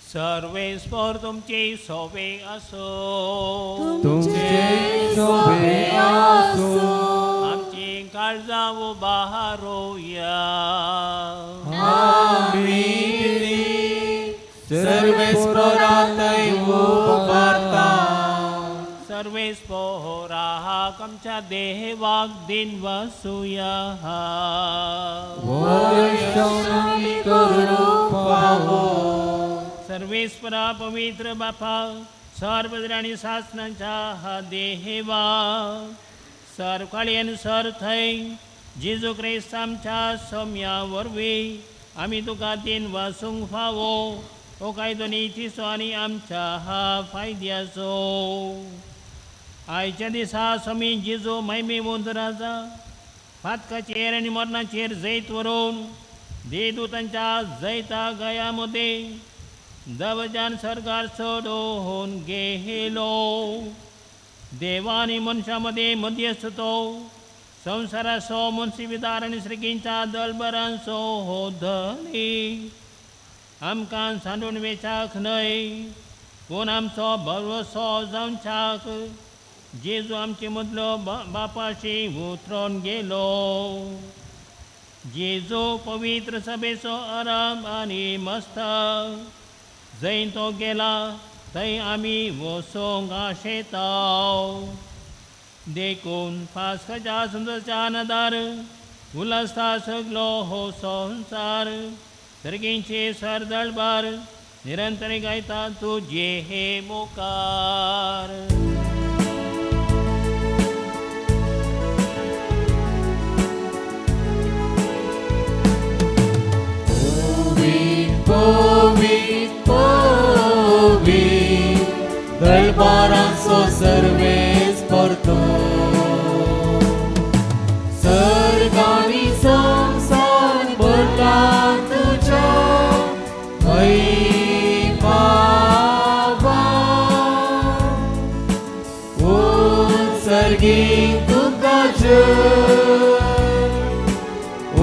सर्वेस्पर तुमचे सोबे असो तुमचे सोबे आसो. आमची काळजां उबारोया. आमी सर्वेस्परातय उबारता. सर्वेस्पराक आमच्या देवाक दिन वसुया. वैष्णवी करूंक फावो. सर्वेस्परा पवित्र बापा सर्वद्र आनी सासनाच्या देवा सरकाळयेन सर थंय जेजू क्रिस्त आमच्या सम्या वरवीं आमी तुका दिन वासूंक फावो हो कायदो नितीचो आनी आमच्या फायद्याचो. आयच्या दिसा समी जेजू महिमेवंत राजा फातकाचेर आनी मरणाचेर जैत व्हरून देदूतांच्या जैता गया मदें दवजान सरकार सोडून गेलो. देवा आनी मनशां मदें मध्यस्थ तो संवसाराचो मनशी विदार आनी श्रीकींच्या दलबरांचो हो धनी आमकां सांडून वेचाक न्हय पूण आमचो भरवसो जावच्याक जेजू आमचे मदलो बापाशी उतरोन गेलो. जेजू पवित्र सभेचो आराम आनी मस्त जंय तो गेला थंय आमी वचोंक आशेताव. देखून पास्काच्या सुंदरच्या नदार उल्हासता सगलो हो संवसार सर्गींचे सरदळबार निरंतर गायता तुजे हे मुखार. पवित्र पवित्र दरबारांचो सर्वेस्पर तो सर्गानी संवसार भरला तुज्या महिमावान. उत्सर्गी तुका जय,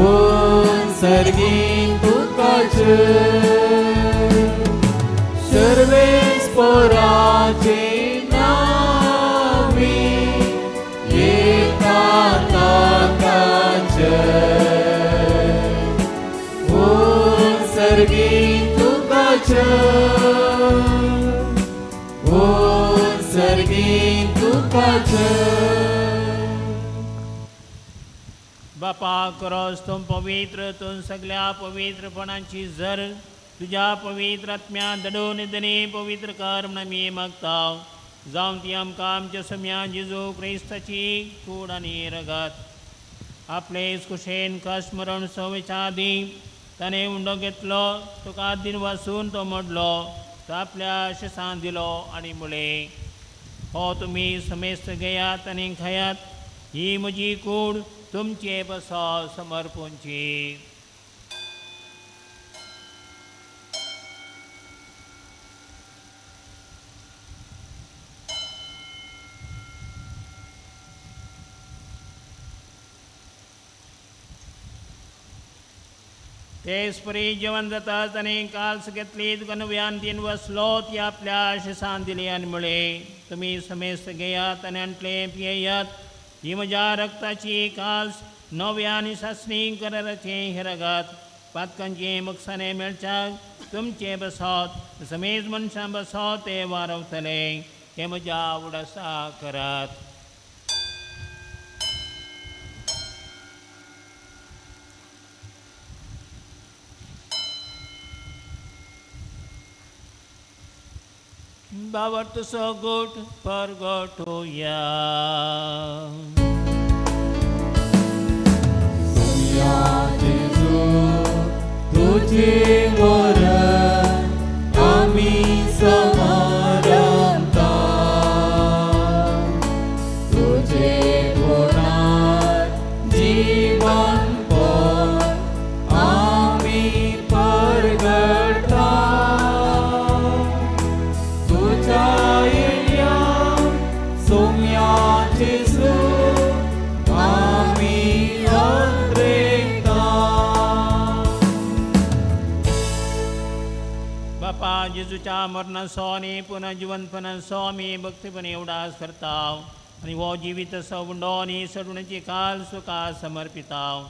उत्सर्गी तुका जय. सर्वेस्पराचे नावे येता ताका जय, उत्सर्गी तुका जय, उत्सर्गी तुका जय. बापा करोस तूं पवित्र तूं सगल्या पवित्रपणाची जर तुज्या पवित्र आत्म्या दडून दनी पवित्र कर म्हूण आमी मागता. जावं ती आमकां आमच्या सम्या जेजू क्रिस्ताची कूड आनी रगत. आपले कुशेन कश्ट मरण सवेच्या आदीं ताणें उंडो घेतलो तुका दिन वासून तो मोडलो तो आपल्या शिसान दिलो आनी म्हळें, हो तुमी समेस्त घेयात आनी खायात, ही म्हजी कूड तुमचे बसा समर्पूंची. तेच परी जेवण जाता ताणें काल्स घेतली तुका नव्यान तीन वसलो ती आपल्या शिसान दिली आनी म्हळें, तुमी समेस्त घेयात आनी आणले पियेयात, ही म्हज्या रक्ताची काल्स नव्या आनी सासणी कराराचें हें रगत पातकांचें मुकसाणें मेळच्याक तुमचें बसत समेज मनशां बसत ते वारवतले हें म्हज्या उडासा करात. बाबर तुजो गोट परगटोया. तुझे मरण आमी समारंभता तुझे गुणान जीवनपण आमी परगटा तुझ्या येण्या सोम्या जेजू आमी अंत्रेता. बापा जेजूच्या मरणाचो आनी पुनर्जिवंतपणाचो आमी भक्तीपणे उडास करता आनी हो जिवीत सवंडो आनी सडवणेची काल सुखा समर्पिताव.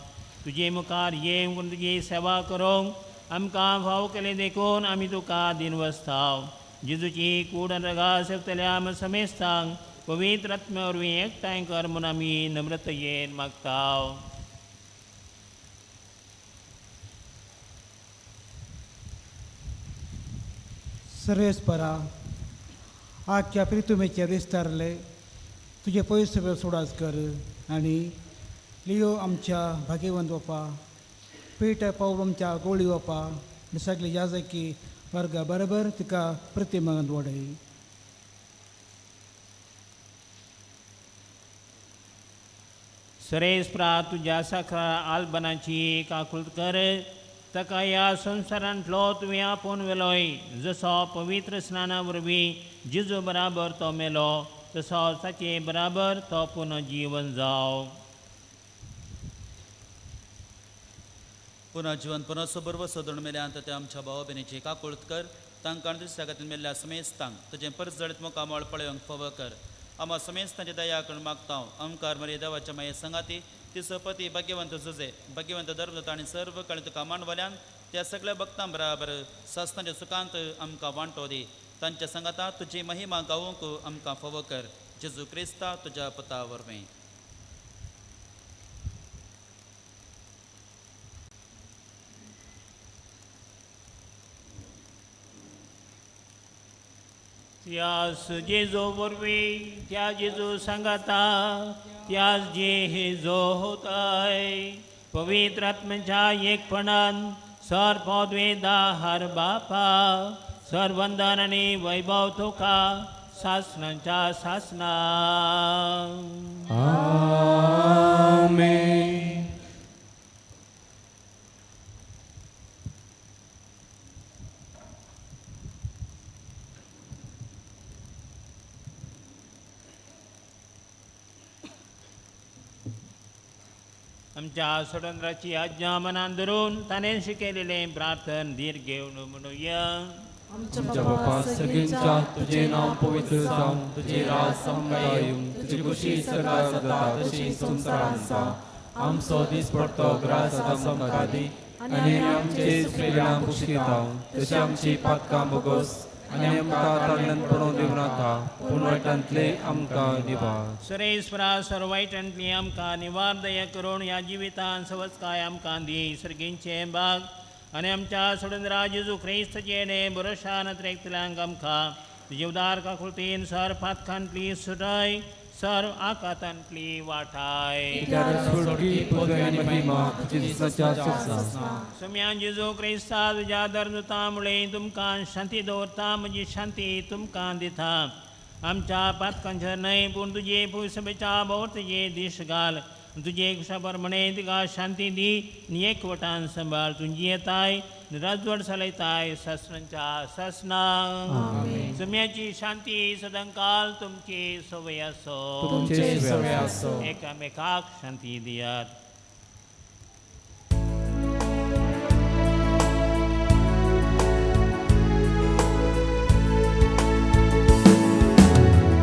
तुजे मुखार येवंक तुजी सेवा करूंक आमकां फाव केले देखून आमी तुका दिनवसताव. जेजूची कूड आनी रगा सेवतल्या आम समेस्तांक पवित्र आत्म्या वरवीं एकठांय कर म्हूण आमी नम्रतयेन मागताव. सर्वेस्परा आख्या प्रितुमेचेर विस्तारले तुजे पयस सोडास कर आनी लियो आमच्या भाग्यवंत बापा पीटर पावल आमच्या गोळी बापा आनी सगळे याजकी वर्गा बरोबर तिका प्रतिमांत वडय. सरेस्परा तुज्या साखरा आल्बनाची काकूळट कर ताका ह्या संवसारांतलो तुवें आपोवन व्हेलोय. जसो पवित्र स्नाना वरवीं जेजू बराबर तो मेलो तसो ताचे बराबर तो पुनर्जीवन जावं. पुनर्जीवनपणाचो बरोबर सोदून मेल्या ते आमच्या भाव भयणीची काकूळट कर तांकां दुसऱ्या खातीर मेल्ल्या समेस्तांक तुजें परजळीत मुखामळ पळोवंक फावो कर. आमा समेस्तांची दया करून मागता अंकार मरे देवाच्या माये संगाती तिचो पती भाग्यवंत जुजे भाग्यवंत धर्मदत्त आनी सर्व काळी तुका मांडवाल्यान त्या सगळ्या भक्तां बराबर सासनाच्या सुखांत आमकां वांटो दी. तांच्या संगाता तुजी महिमा गावूंक आमकां फावो कर. जेजू क्रिस्ता तुज्या पुता वरवीं. त्यास जेजू वरवीं त्या जेजू सांगाता त्यास जेजू होताय पवित्र आत्म्याच्या एकपणान सर पदवेदार बापा सर वंदन आनी वैभव तुका सासनाच्या सासना. आमेन. आमच्या सोडंद्राची आज्ञा मनान धरून ताणें शिकयलेलें प्रार्थन धीर घेवन म्हणुया. आमच्या बापा सगळ्यांच्या तुझे नांव पवित्र जावं, तुझे राज आमकां येवं, तुजी खुशी सर्गार जाता तशी संवसारांत जावं. आमचो दीस पडतो ग्रास आतां आमकां दी आनी आमचे सुक्रियां पुशिता तशी आमची पातकां बोगोस आनी आमकां ताळ्यान पडोवन दिवं नाका पूण वायटांतले आमकां निवार. सुरेश्वरा सर्व वायटांतली आमकां निवार दया करून ह्या जिवितान सवस्काय आमकां दी. सर्गींचे बाग आनी आमच्या सोडून जेजू क्रिस्तचें भरोशान त्रेकतल्यांक आमकां तुजे उदार काकुळतीन सर पातकांतली सुटाय सर आकातांतली वाटाय. सुम्यान जेजू क्रिस्ता तुज्या दर्दुता मुळे तुमकां शांती दवरता म्हजी शांती तुमकां दिता. आमच्या पातकांचेर न्हय पूण तुजे पुसबेच्या भोंवतचे दीस घाल. तुजे कुशा प्रमाणे तिका शांती दी आनी एकवटान सांबाळ. तुजी येताय राजवट चलयताय सासणाच्या सासना. सुम्याची शांती सदांकाल तुमची सवय आसो. एकामेकाक शांती दियात.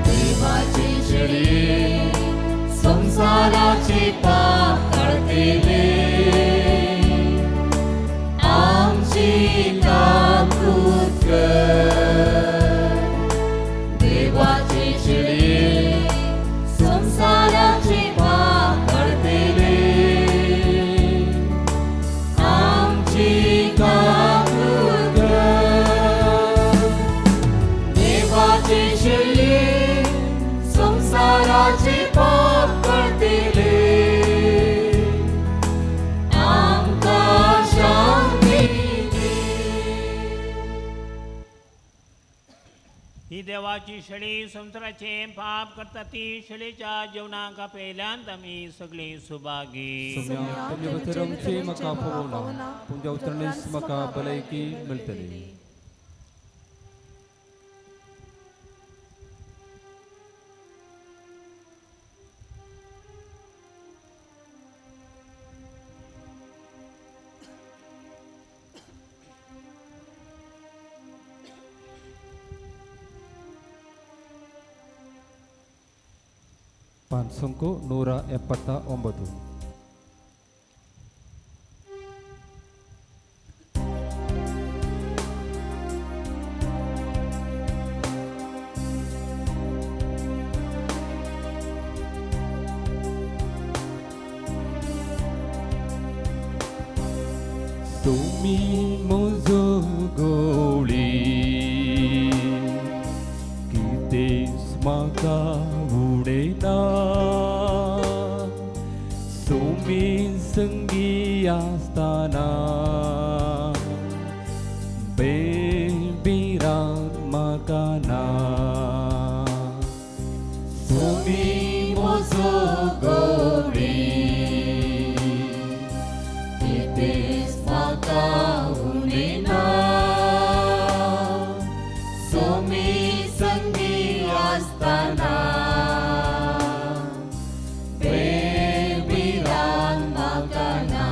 देवाची शिडी संसाराचे पाप काडतेले आमची काकूत कर. देवाची शिडी संसाराचे पाप काडतेले आमची काकूत कर. देवाची शिडी संसाराचे पाप काडतेले ही देवाची शेळी संवसाराचें पाप करता ती शेळीच्या जेवणाक आपयल्यान आमी सगळीं सुभागी. सोम्या, तुमच्या उतरांची म्हाका पळोवना, तुमच्या उतरांनीच म्हाका भलायकी मेळटली. ಪಾನ್ಸಂಕು 179. तुमी म्हजो गोळी कितेंच म्हाका उडयना, तुमी संगी आसतना बेबिरान म्हाका ना. तुमी म्हजो गोळी कितेंच म्हाका उणें ना, सोमी संगी आसतना बेबिरान म्हाका ना.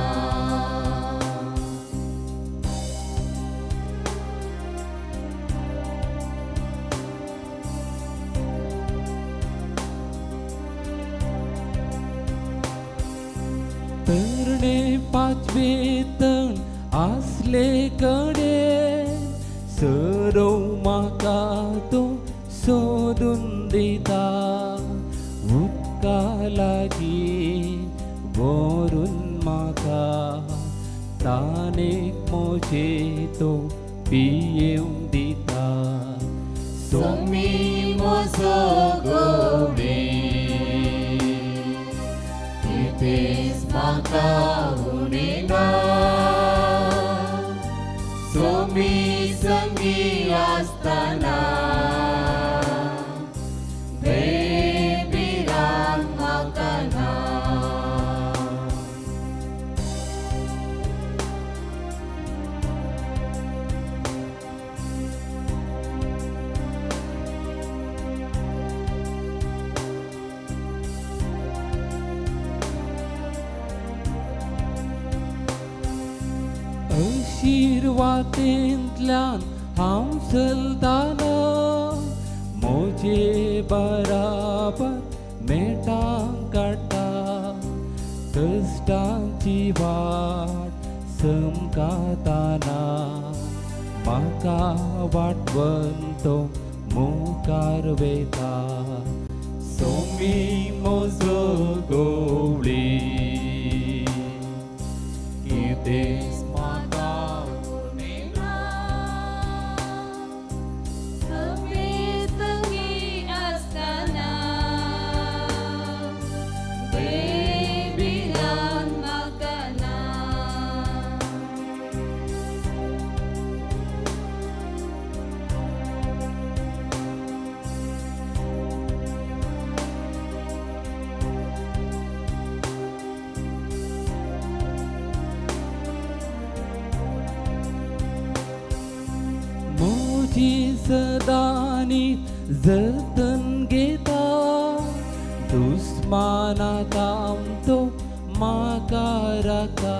तरणे पाचवे तण आसले कडे सरव म्हाका तो सोदून दिता, उदका लागीं व्हरून म्हाका ताणेक म्हजे तो पियेवंक दिता. सोमी म्हजो गोळी कितेंच म्हाका उणें ना, सोमी संगी आसतना बेबिरान म्हाका ना. आशिर्वादेंतल्यान हांव चलतालो, म्हजे बराबर मेटां काडटा, कश्टांची वाट समकाताना म्हाका वाटवन तो मुखार वयता. सोमी म्हजो गोवळी कितेंच म्हाका उणें ना, सोमी संगी आसतना बेबिरान म्हाका ना. म्हजी सदांनी जतन घेता, दुस्माना तो म्हाका राखता,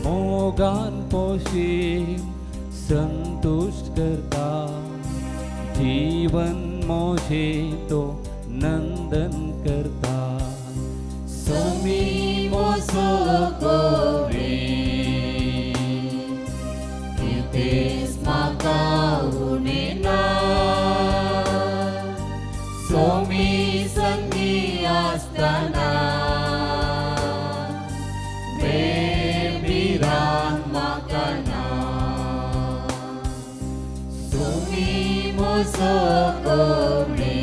मोगान पोशीं संतुश्ट करता, जीवन म्हजें तो नंदन करता. सोमी म्हजो गोळी कितेंच म्हाका उणें ना, सोमी संगी आसतना बेबिरान म्हाका ना. सोमी म्हजो गोळी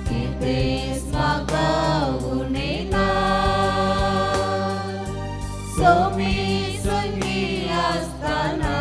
कितेंच म्हाका उणें ना, सोमी संगी आसतना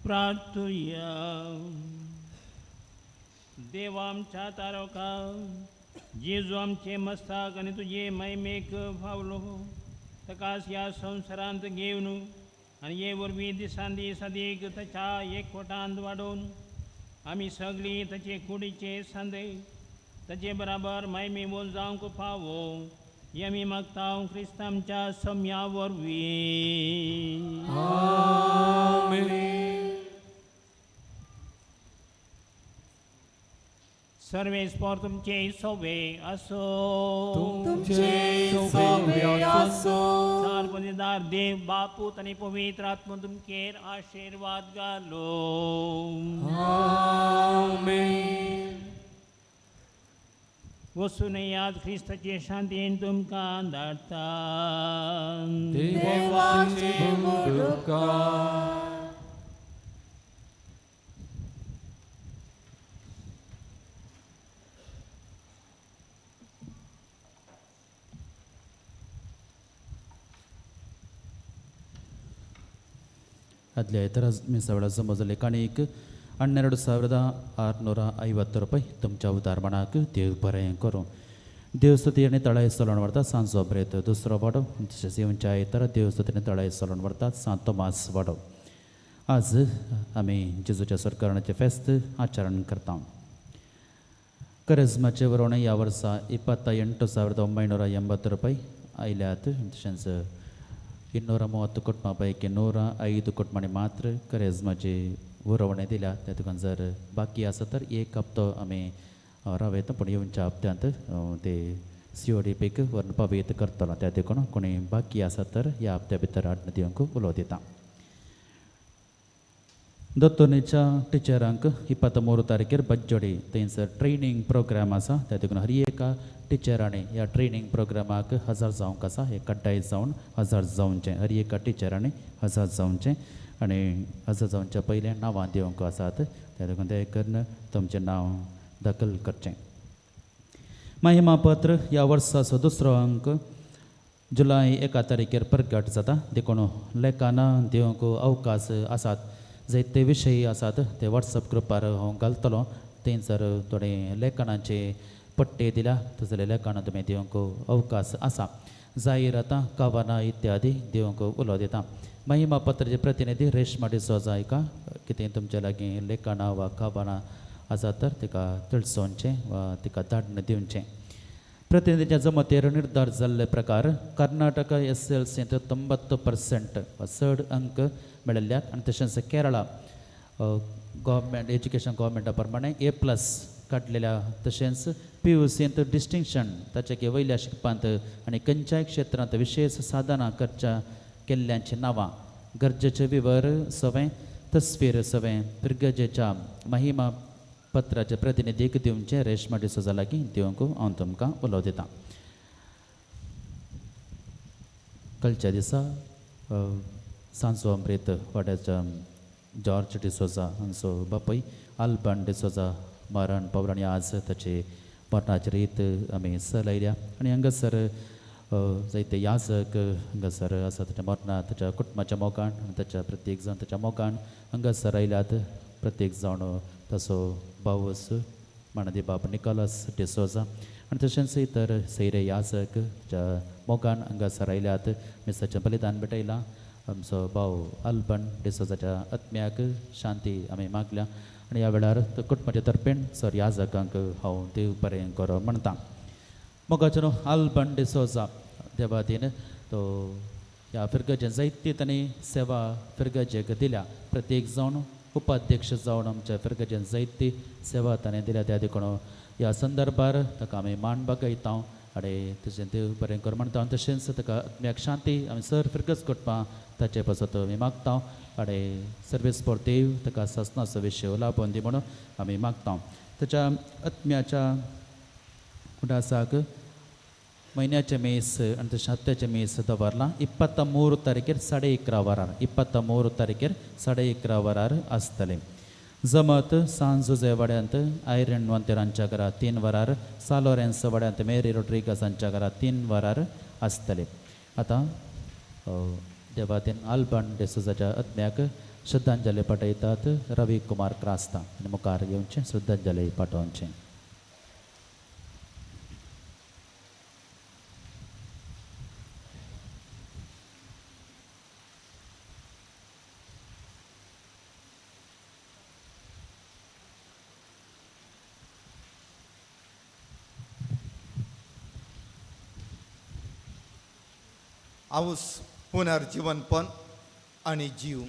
प्रार्थुया. देवा आमच्या तारका जेजू आमचे मस्ताक आनी तुजे महिमेक फावलो ताकाच ह्या संवसारांत घेवन आनी हे वरवीं दिसान दीस अदीक ताच्या एकवटांत वाडोवन आमी सगळीं ताचे कुडीचे सांदे ताचे बराबर महिमेवून जावंक फावो हें आमी मागता क्रिस्त आमच्या सम्या वरवीं. सर्वेस्पर तुमचे सोवे असो. तुमचे सोवे असो. सार्वजनिदार देव बापूत आनी पवित्र आत्मो तुमचेर आशिर्वाद घालो. आमेन. वचून याद ख्रिस्ताचे शांतीन तुमकां धाडटा. देवाचे उपकार. आदल्या इतर मिसावेळा समजले काणीक 12,650 रुपये तुमच्या उदारपणाक देव बरें करूं. देवस्तुती आनी तळाय चलोवन व्हरतात सांजो ब्रेत दुसरो वाडो, तशेंच येवच्या आयतारा देवस्तुती आनी तळाय चलोवन व्हरतात सांत तोमास वाडो. आज आमी जेजूच्या सरकारणाचें फेस्त आचरण करता. करेजमाचे वरोवणे ह्या वर्सा 28,980 रुपये आयल्यात. तशेंच 230 कुटुंबां पैकी 105 कुटुंबांनी मात्र करेजमाची उरवणें दिल्या. त्या तुका जर बाकी आसा तर एक हप्तो आमी रावयता, पूण येवच्या हप्त्यांत ते सीओडी पीक व्हरून पावयत करतलो. त्या देखून कोणी बाकी आसा तर ह्या हप्त्या भितर हाडून दिवंक उलो दिता. दत्तोनेच्या टिचरांक 23 तारखेर बज्जोडी थंयसर ट्रेनींग प्रोग्राम आसा. त्या देखून हर एका टिचरांनी ह्या ट्रेनींग प्रोग्रामाक हजर जावंक आसा. हे कड्डाय जावन हजर जावचें, हर एका टिचरांनी हजर जावचें आनी हजर जावच्या पयलें नांवां दिवंक आसात. त्या देखून ते करून तुमचें नांव दाखल करचें. महिमापत्र ह्या वर्साचो दुसरो अंक जुलय 1 तारखेर प्रगट जाता. देखून लेखानां दिवंक अवकाश आसात. जायते विशय आसात ते वॉट्सएप ग्रुपार हांव घालतलो. थंयसर थोडे लेखनाचे पट्टे दिल्या तसले लेखनां तुमी दिवंक अवकाश आसा. जाहिरातां कवनां इत्यादी दिवंक उलो दिता. महिमापत्राचे प्रतिनिधी रेशमा डिसोजा हिका कितें तुमच्या लागीं लेखनां वा कवनां आसा तर तिका तिळसोवचें वा तिका धाडून दिवचें. प्रतिनिधीच्या जमतेर निर्धार जाल्ले प्रकार कर्नाटका SLCंत 90% वा चड अंक मेळिल्ल्याक आनी तशेंच केरळा गव्हर्मेंट एज्युकेशन गव्हर्मेंटा प्रमाणे A+ काडलेल्या तशेंच PUCंत डिस्टिंक्शन ताच्या वयल्या शिकपांत आनी खंयच्याय क्षेत्रांत विशेश साधनां करच्या केल्ल्यांची नांवां गरजेचे विवर सवें तस्वीर सवें पिर्गजेच्या महिमा पत्राचे प्रतिनिधीक दिवचें रेशमा डिसोजा लागीं दिवंक हांव तुमकां उलो दितां. कालच्या दिसा सांजो अमृत वाड्याच्या जॉर्ज डिसोजा हांचो बापूय आल्बन डिसोजा मरण पावलो आनी आज ताची मरणाची रीत आमी चलयल्या. आनी हांगासर जायते याजक हांगासर आसा ताच्या मरणा ताच्या कुटुंबाच्या मोगान ताच्या प्रत्येक जाण ताच्या मोगान हांगासर आयल्यात. प्रत्येक जाण ताचो भावस मानादी बाब निकोलस डिसोजा आनी तशेंच इतर सैरे याजक ताच्या मोगान हांगासर आयल्यात. मिसाचें बलिदान भेटयलां. आमचो भाव आल्बन डिसोजाच्या आत्म्याक शांती आमी मागल्या आनी ह्या वेळार कुटुंबाचे तर्फेन सर याजकांक हांव देव बरें करो म्हणटा. मोगाचो न्हू आल्बन डिसोजा देवादीन तो ह्या फिरगजेन जायती तांणी सेवा फिरगजेक दिल्या. प्रत्येक जावन उपाध्यक्ष जावन आमच्या फिरगजेन जायती सेवा ताणें दिल्या. त्या देखून ह्या संदर्भार ताका आमी मान बागयता आनी तशें देव बरें कर म्हणटा. आनी तशेंच ताका आत्म्याक शांती आमी सर फिरगज करपा ताचे पासत आमी मागता आनी सर्वेस्पर देव ताका सासनाचो विशय लाभोवन दी म्हणून आमी मागता. ताच्या आत्म्याच्या उडासाक म्हयन्याचें मीस आनी तशें हत्याचें मीस दवरलां 23 तारखेर 11:30 वरार 23 तारखेर 11:30 वरार आसतलें. जमत सान जुजे वाड्यांत आयरन वंतेरांच्या घरा 3 वरार, सालोरेन्स वाड्यांत मेरी रोड्रिगसांच्या घरा 3 वरार आसतले. आतां देवादीन आल्बन डिसोजाच्या आत्म्याक श्रद्धांजली पाठयतात रवी कुमार क्रास्ता आनी मुखार येवचें श्रद्धांजली पाठोवचें. हांवूच पुनर्जिवनपण आनी जीव.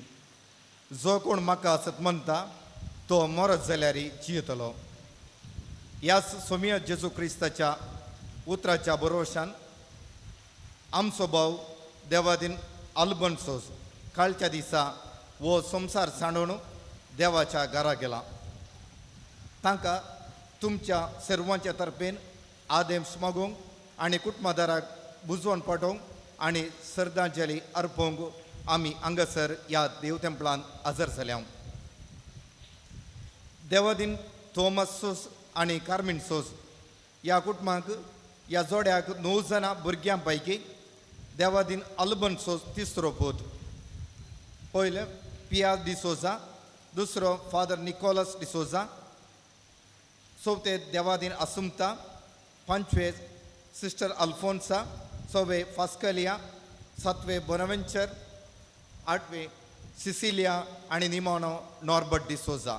जो कोण म्हाका आसत म्हणटा तो मरत जाल्यार जियेतलो. ह्याच सोमिया जेजू क्रिस्ताच्या उतराच्या भरवशान आमचो भाव देवादीन आल्बन सोज कालच्या दिसा हो संवसार सांडून देवाच्या घरा गेला. तांकां तुमच्या सर्वांच्या तर्फेन आदेश मागूंक आनी कुटुंबादाराक बुजवण पाठोवंक आनी श्रद्धांजली अर्पोवंक आमी हांगासर ह्या देव तेंपलान हजर जाल्या. देवादीन थोमस सोस आनी कार्मीन सोस ह्या कुटुंबाक ह्या जोड्याक 9 जाणां भुरग्यां पैकी देवादीन अल्बन सोस तिसरो पूत. पयलें पिया डिसोजा, दुसरो फादर निकोलस डिसोजा, चवथे देवादीन आसुमता, पांचवे सिस्टर अल्फोन्सा, सवे फास्कलिया, सातवे बोनावेंचर, आठवे सिसिलिया आनी निमाणो नॉर्बर्ट डिसोजा.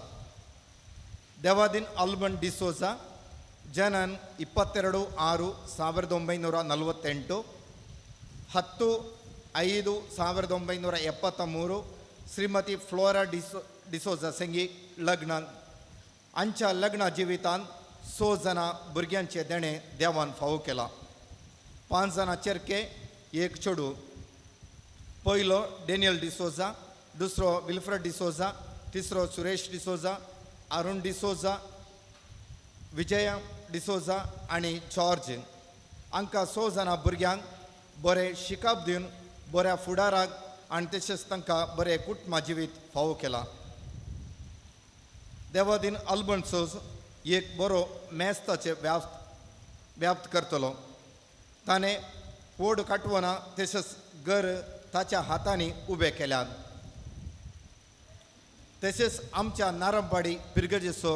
देवादीन आल्बन डिसोजा ಜನನ್ 22-6-1948, 10-5-1973 ಶ್ರೀಮತಿ ಫ್ಲೋರಾ ಡಿಸೋಜಾ संगी लग्न. आमच्या लग्न जिवितांत 6 जाणां भुरग्यांचें देणें देवान फावो केलां. 5 जाणां चेरके, 1 चेडूं. पयलो डेनियल डिसोजा, दुसरो विल्फ्रेड डिसोजा, तिसरो सुरेश डिसोजा, अरुण डिसोजा, विजया डिसोजा आनी जॉर्ज. हांकां 6 जाणां भुरग्यांक बरें शिकप दिवन बऱ्या फुडाराक आनी तशेंच तांकां बरें कुटुंबा जिवीत फावो केलां. देवादीन आल्बन सोज एक बरो मेस्ताचें व्याप्त करतलो. ताणें व्हड काटवना तशेंच घर ताच्या हातांनी उबें केल्यात. तशेंच आमच्या नारंपाडी पिरगजेचो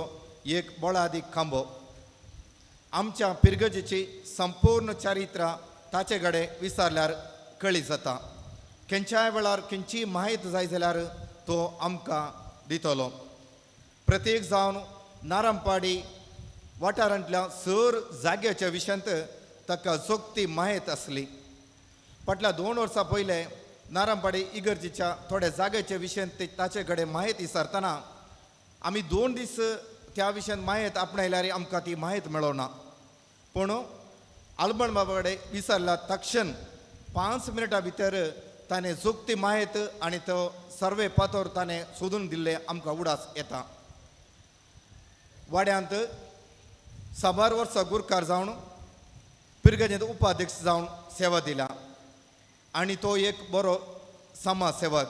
एक बळादीक खांबो. आमच्या पिरगजेची संपूर्ण चारित्रा ताचे कडेन विचारल्यार कळी जाता. खंयच्याय वेळार खंयची म्हायत जाय जाल्यार तो आमकां दितलो. प्रत्येक जावन नारंपाडी वाठारांतल्या सर जाग्याच्या विशयांत ताका जोगती म्हायत आसली. फाटल्या 2 वर्सां पयलें नारंपाडी इगर्जेच्या थोड्या जाग्याच्या विशयांत ताचे कडेन म्हायत विचारतना आमी 2 दीस त्या विशयान म्हायत आपणायल्यार आमकां ती म्हायत मेळना. पूण आल्बन बाबा कडेन विचारला तक्षण 5 मिनटां भितर ताणें जोगती म्हायत आनी तो सर्वे पातोर ताणें सोदून दिल्ले आमकां उडास येता. वाड्यांत साबार वर्सां गुरकार जावन पिरगजेंत उपाध्यक्ष जावन सेवा दिल्या आनी तो एक बरो समाज सेवक.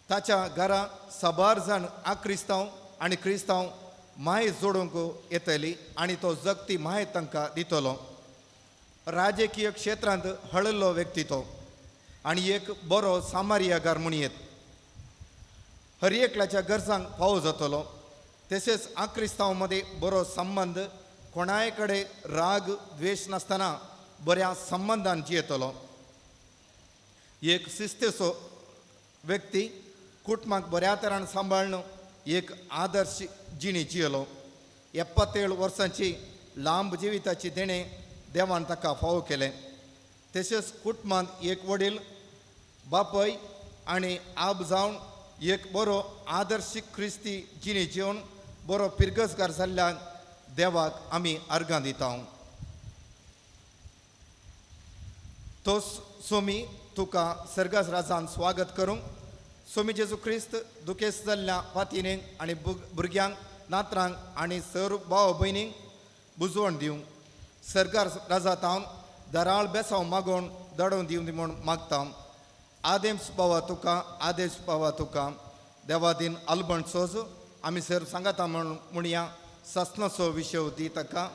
ताच्या घरा साबार जाण आक्रिस्तांव आनी क्रिस्तांव म्हायत जोडूंक येतली आनी तो जगती म्हायत तांकां दितलो. राजकीय क्षेत्रांत हळल्लो व्यक्ती तो आनी एक बरो सामारियागार म्हूण येत. हर एकल्याच्या गरजांक फावो जातलो. तशेंच आक्रिस्तांव मदें बरो संबंद, कोणाय कडेन राग द्वेश नासतना बऱ्या संबंदान जियेतलो. एक शिस्तेचो व्यक्ती, कुटुंबाक बऱ्या तरान सांबाळून एक आदर्श जिणी जियेलो. 77 वर्सांची लांब जिविताची देणें देवान ताका फावो केलें. तशेंच कुटुंबांत एक वडील बापय आनी आब जावन एक बरो आदर्श क्रिस्ती जिणी जिवन बरो पिरगजगार जाल्ल्यान देवाक आमी अर्गां दिता. तो सोमी तुका सर्गास राजान स्वागत करूंक सोमी जेजू क्रिस्त दुखेस्त जाल्ल्या पातीनेक आनी भुरग्यांक, नात्रांक आनी सर भाव भयणींक बुजवण दिवंक सर्गार राजा तावन दराळ बेसांव मागोवन दडोवन दिवं म्हूण मागता. आदेश पावा तुका, आदेश पावा तुका. देवादीन आल्बन सोज आमी सर सांगाता म्हूण म्हणया. सासनाचो विशय दी ताका,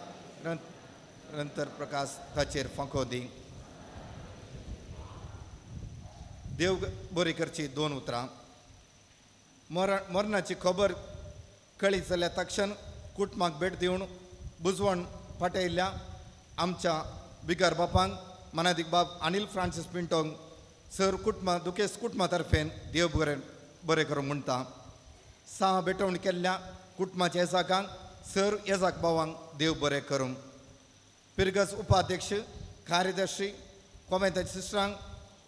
नंतर प्रकाश ताचेर फांको दी. देव बरी करची दोन उतरां. मरणाची खबर कळीत जाल्या तक्षण कुटुंबाक भेट दिवन बुजवण पाटयल्ल्या आमच्या बिगर बापांक मनादीक बाब अनिल फ्रांसीस पिंटोंक सर कुटुंबा दुखेस कुटुंबा तर्फेन देव बरें बरें करूंक म्हणटा. सा भेटवण केल्ल्या कुटुंबाच्या येजाकांक सर येजाक भावांक देव बरें करूं. पिरगस उपाध्यक्ष कार्यदर्शी कोमेंताच्या सिस्टरांक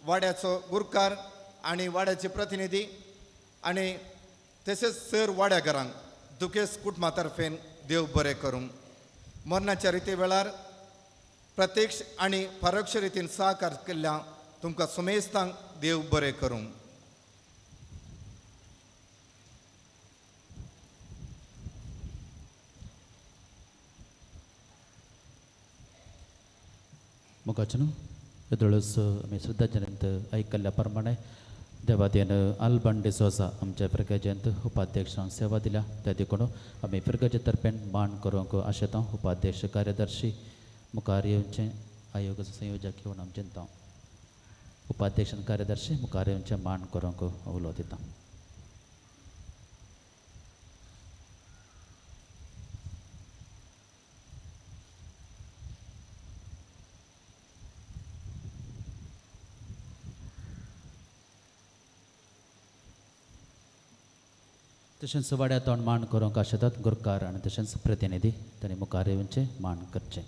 वाड्याचो गुरकार आनी वाड्याचे प्रतिनिधी आनी तशेंच सर वाड्याघरांक दुखेस कुटुंबा तर्फेन देव बरें करूं. मरणाच्या रिती वेळार प्रत्यक्ष आनी परोक्ष रितीन सहकार केल्ल्या तुमकां सुमेस्तांक देव बरें करूं. मोगाचें न्हू येदोळच आमी श्रद्धांजलींत आयकल्ल्या प्रमाणे देवादेन आल्बन डिसोजा आमच्या फिर्गजेंत उपाध्यक्षांक सेवा दिल्या. त्या देखून आमी फिर्गजे तर्फेन मान करूंक आशेता. उपाध्यक्ष कार्यदर्शी मुखार येवचें आयोगाचो संयोजक येवन आमी चिंता. उपाध्यक्ष आनी कार्यदर्शी मुखार येवचें मान करूंक उलो दिता. तशेंच वाड्या तोंड मान करूंक आशेतात गुरकार आनी तशेंच प्रतिनिधी तांणी मुखार येवचें मान करचें.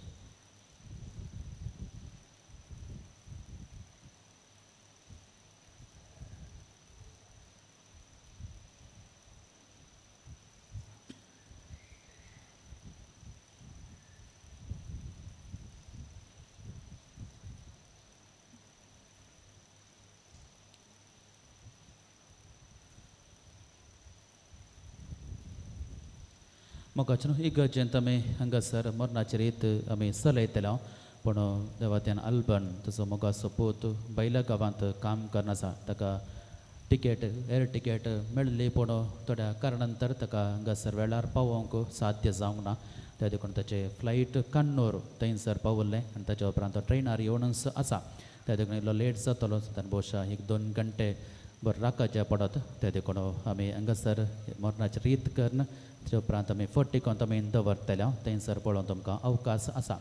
मोगाचें न्हू इगर्जेंत आमी हांगासर मरणाची रीत आमी चलयतले. पूण देवात्यान आल्बन तसो मोगाचो पूत बैला गांवांत काम करना आसा. ताका टिकेट एर टिकेट मेळ्ळी पूण थोड्या कारणांतर ताका हांगासर वेळार पावोवंक साध्य जावंक ना. त्या देखून ताचें फ्लायट कन्नूर थंयसर पावल्लें आनी ताच्या उपरांत तो ट्रेनार येवनच आसा. त्या देखून इल्लो लेट जातलो ताणें भोवशा एक 2 घंटे बरें राखचें पडत. त्या देखून आमी हांगासर मरणाची रीत करून ताच्या उपरांत आमी फटिकोन आमी दवरतले. थंयसर पळोवन तुमकां अवकाश आसा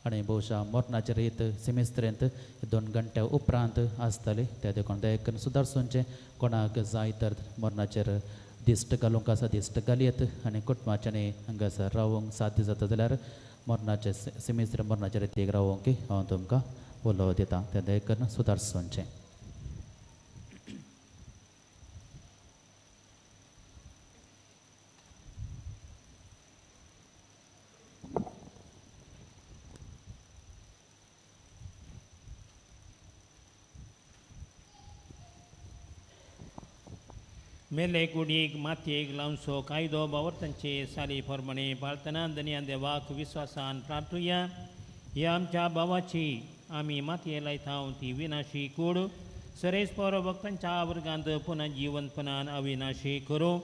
आनी भोवशा मरणाची रीत सेमिस्त्रेंत 2 घंट्या उपरांत आसतली. त्या देखून दया सुदारसूनचें कोणाक जाय तर मरणाचेर दिश्ट घालूंक आसा दिश्ट घालयत आनी कुटुंबाच्यानी हांगासर रावूंक साध्य जाता जाल्यार मरणाचे सेमिस्त्र मरणाचे रितीक रावूंक हांव तुमकां उलो दिता. तें दया करून सुदारसूनचें. मेले कुडीक मातयेक लावचो कायदो बावर्तांचे साली फॉर्मणे पाळतना दनया देवाक विस्वासान प्रार्थुया. ह्या आमच्या भावाची आमी मातये लायता ती विनाशी कूड सरेस पोरो भक्तांच्या वर्गांत पुनः जिवंतपणान अविनाशी करूं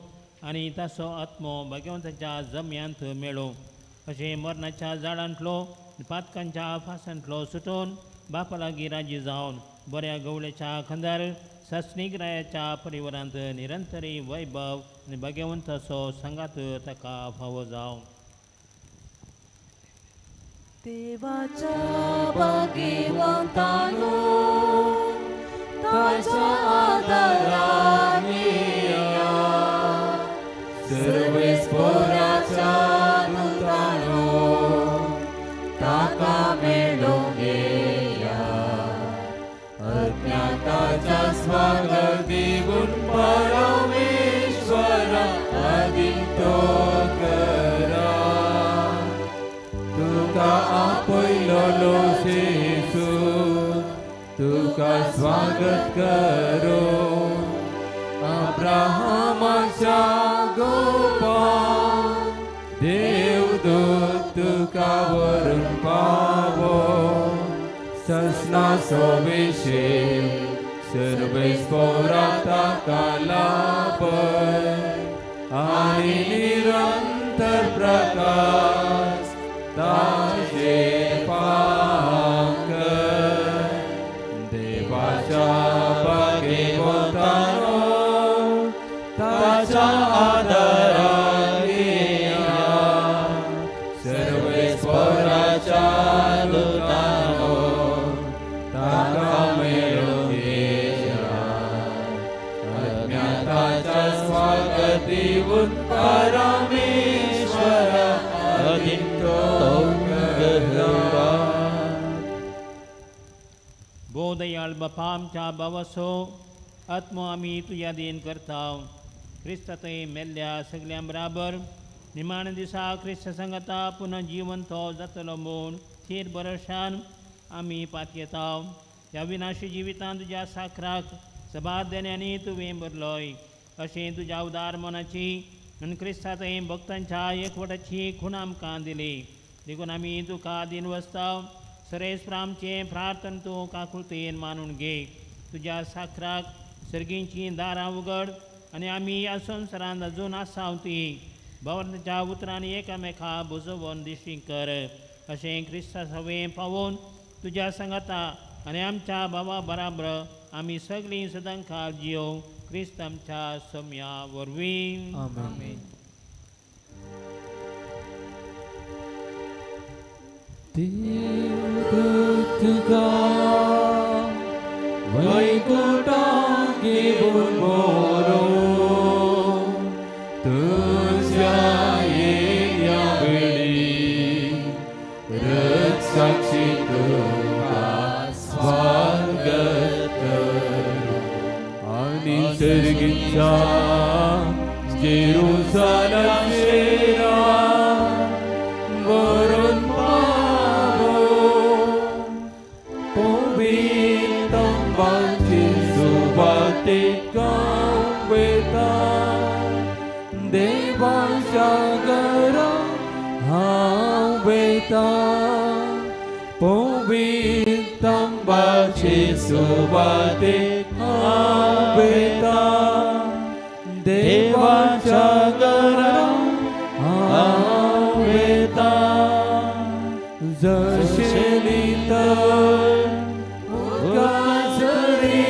आनी ताचो आत्मो भगवंताच्या जम्यांत मेळो. अशें मरणाच्या झाडांतलो पातकांच्या फासांतलो सुटोवन बापा लागीं राजी जावन बऱ्या गवळ्याच्या खांदार सासणीक रायाच्या परिवारांत निरंतरी वैभव आनी भगवंताचो सांगात ताका फावो जावं. देवाच्या भाग्यवंतानो ताच्या आदराने या, सर्वेस्पोराच्या दुतानो ताका मेळोवंक येया. अज्ञाताच्या स्वागत दिवन परमेश्वरा आदितो करा. तुका आपयलोलो जेजू तुका स्वागत करो. अब्राहमाच्या गोपा देवदूत तुका वरून पावो. ससनाचो विशेव सर्वेस्पोरा ताका लाभय आनी निरंतर प्रकाश ताचेर पांकर. देवाच्या बागेवंतानो देवाच्या आदारान येया सर्वेस्पराच्या दुतानो ताका मेळूंक येया अज्ञाताच्या स्वागत दिवन परमेश्वरा अदिंतो गहरा. बोदयाळ बापा आमच्या बाबासो आत्मो आमी तुज्या देन करता. क्रिस्तांतय मेल्ल्या सगल्यां बराबर निमाण्या दिसा क्रिस्त संगता पुनः जिवंत जातलो म्हूण थीर भरोशान आमी पातयेता. ह्या विनाशी जिवितांत तुज्या साखराक सबार देण्यांनी तुवें भरलोय अशें तुज्या उदार मनाची आनी क्रिस्तांतय भक्तांच्या एकवटाची खूण आमकां दिली. देखून आमी तुका दिन वसता. सरेस्वर आमचें प्रार्थन तूं काकुळतेन मानून घे. तुज्या साखराक सर्गींचीं दारां उगड आनी आमी ह्या संवसारांत अजून आसा ती भगवंताच्या उतरांनी एकामेका बुजोवन दिशी कर. अशें क्रिस्ता सवें पावोवन तुज्या सांगाता आनी आमच्या भावा बराबर आमी सगळीं सदांकाळ जियोवं क्रिस्त आमच्या सम्या वरवीं. आमेन. देव तुका वैकुंठाक घेवन व्हरो तुज्या येण्या वेळी रक्षाची तुका स्वागत करूं आनी सर्गीच्या जेरुसलेम व्हरून पावो पवित्रतांबाची सुवातेक वयता देवाच्या घरा हांव वयता पवित्रतांबाची सुवातेक हांव वयता देवाच्या घरा हांव वयता. जशेली तर उदकाझरी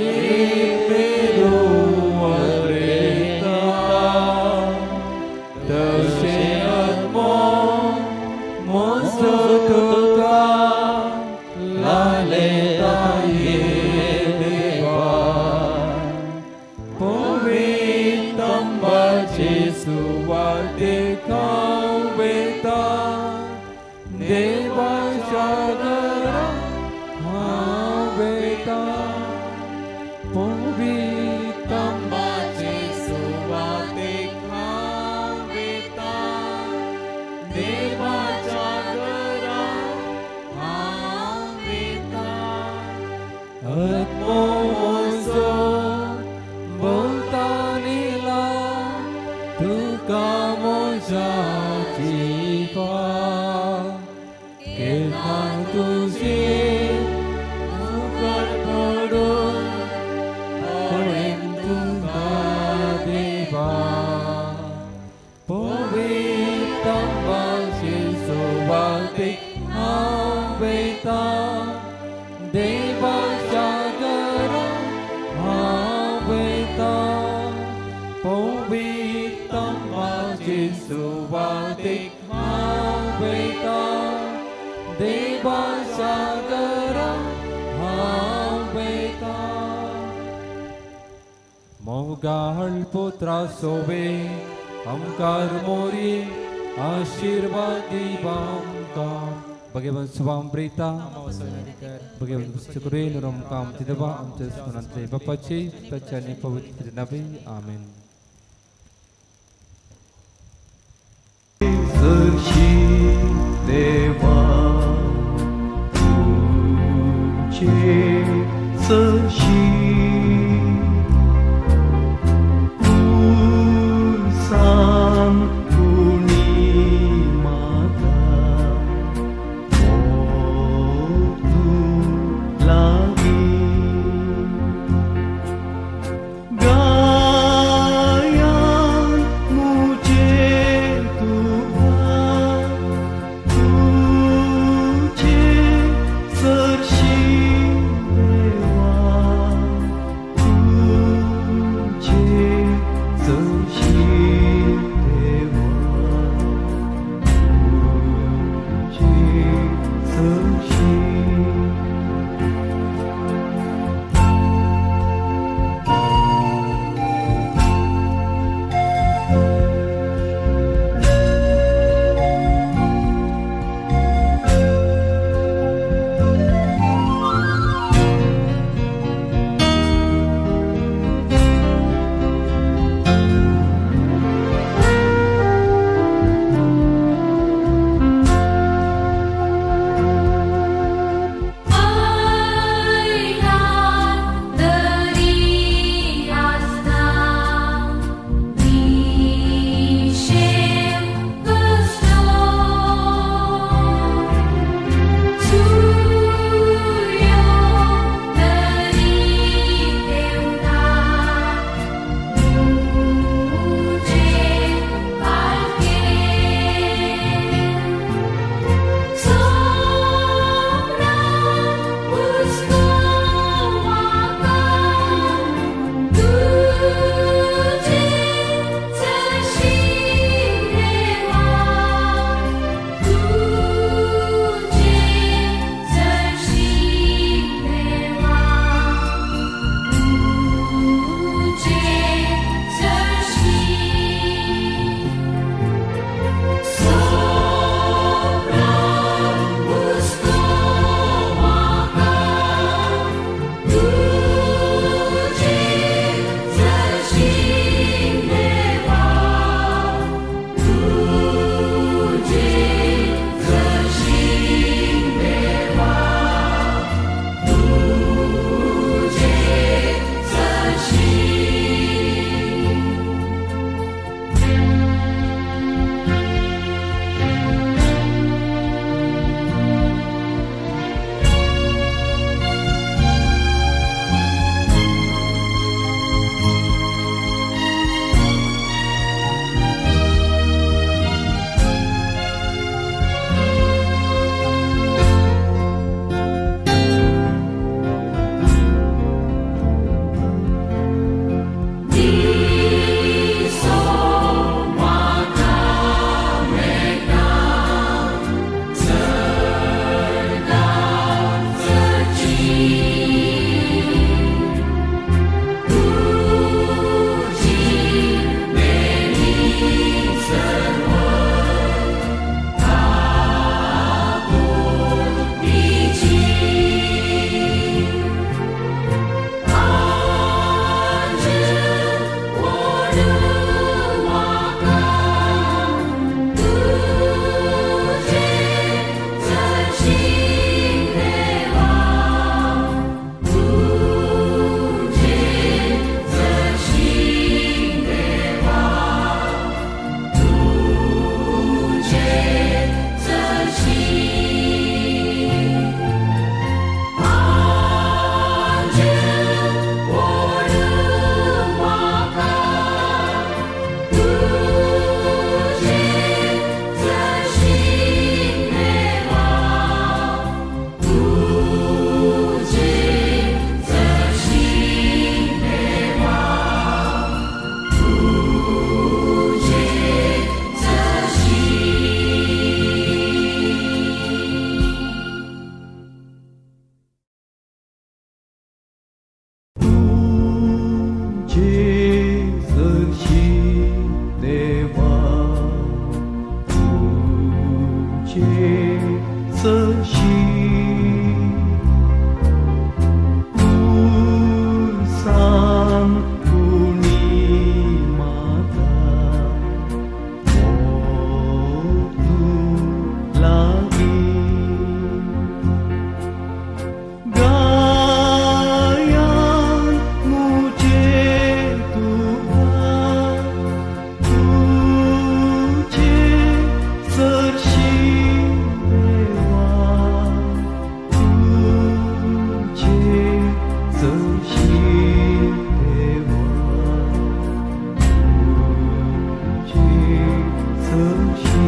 एक मेरो अंद्रेता तशें आत्मो म्हजो तुका लालेता ये देवा पवित्रतांबाचे सुवातेक हांव वयता देवाच्या घरा हांव वयता पवित्रतांबाचे सुवातेक हांव वयता देवाच्या घरा हांव वयता. आत्मो म्हजो भोंवतणीला तुका म्हज्या जिवा केन्ना तुजे मुखार पडून पळयन तुका देवा पवित्रतांबाचे सुवातेक हांव वयता देवाच्या घरा हांव वयता पवित्रतांबाचे सुवातेक हांव वयता देवाच्या घरा हांव वयता. मोगाळ पुत्रा सोवे आमकार मोरी आशिर्वाद दिवा आमकां. भगवंत सुभाम प्रीता भगवंत पुस्तकरे आमकां आमचे देवा आमच्या स्मरणांतले बापाची ताच्या आनी पवित्र नावे. आमेन. सरशी देवा तुझे सरशी उसान कुणी माता मोग तूं लागी गायान मुझे तुका तूं तुझे सरशी देवा तुझे सरशी तूं सांग कोणी म्हाका मोग तूं लागीं गायान मुझे तुका तुझे सरशी देवा तुझे सरशी देवा तुझे सरशी.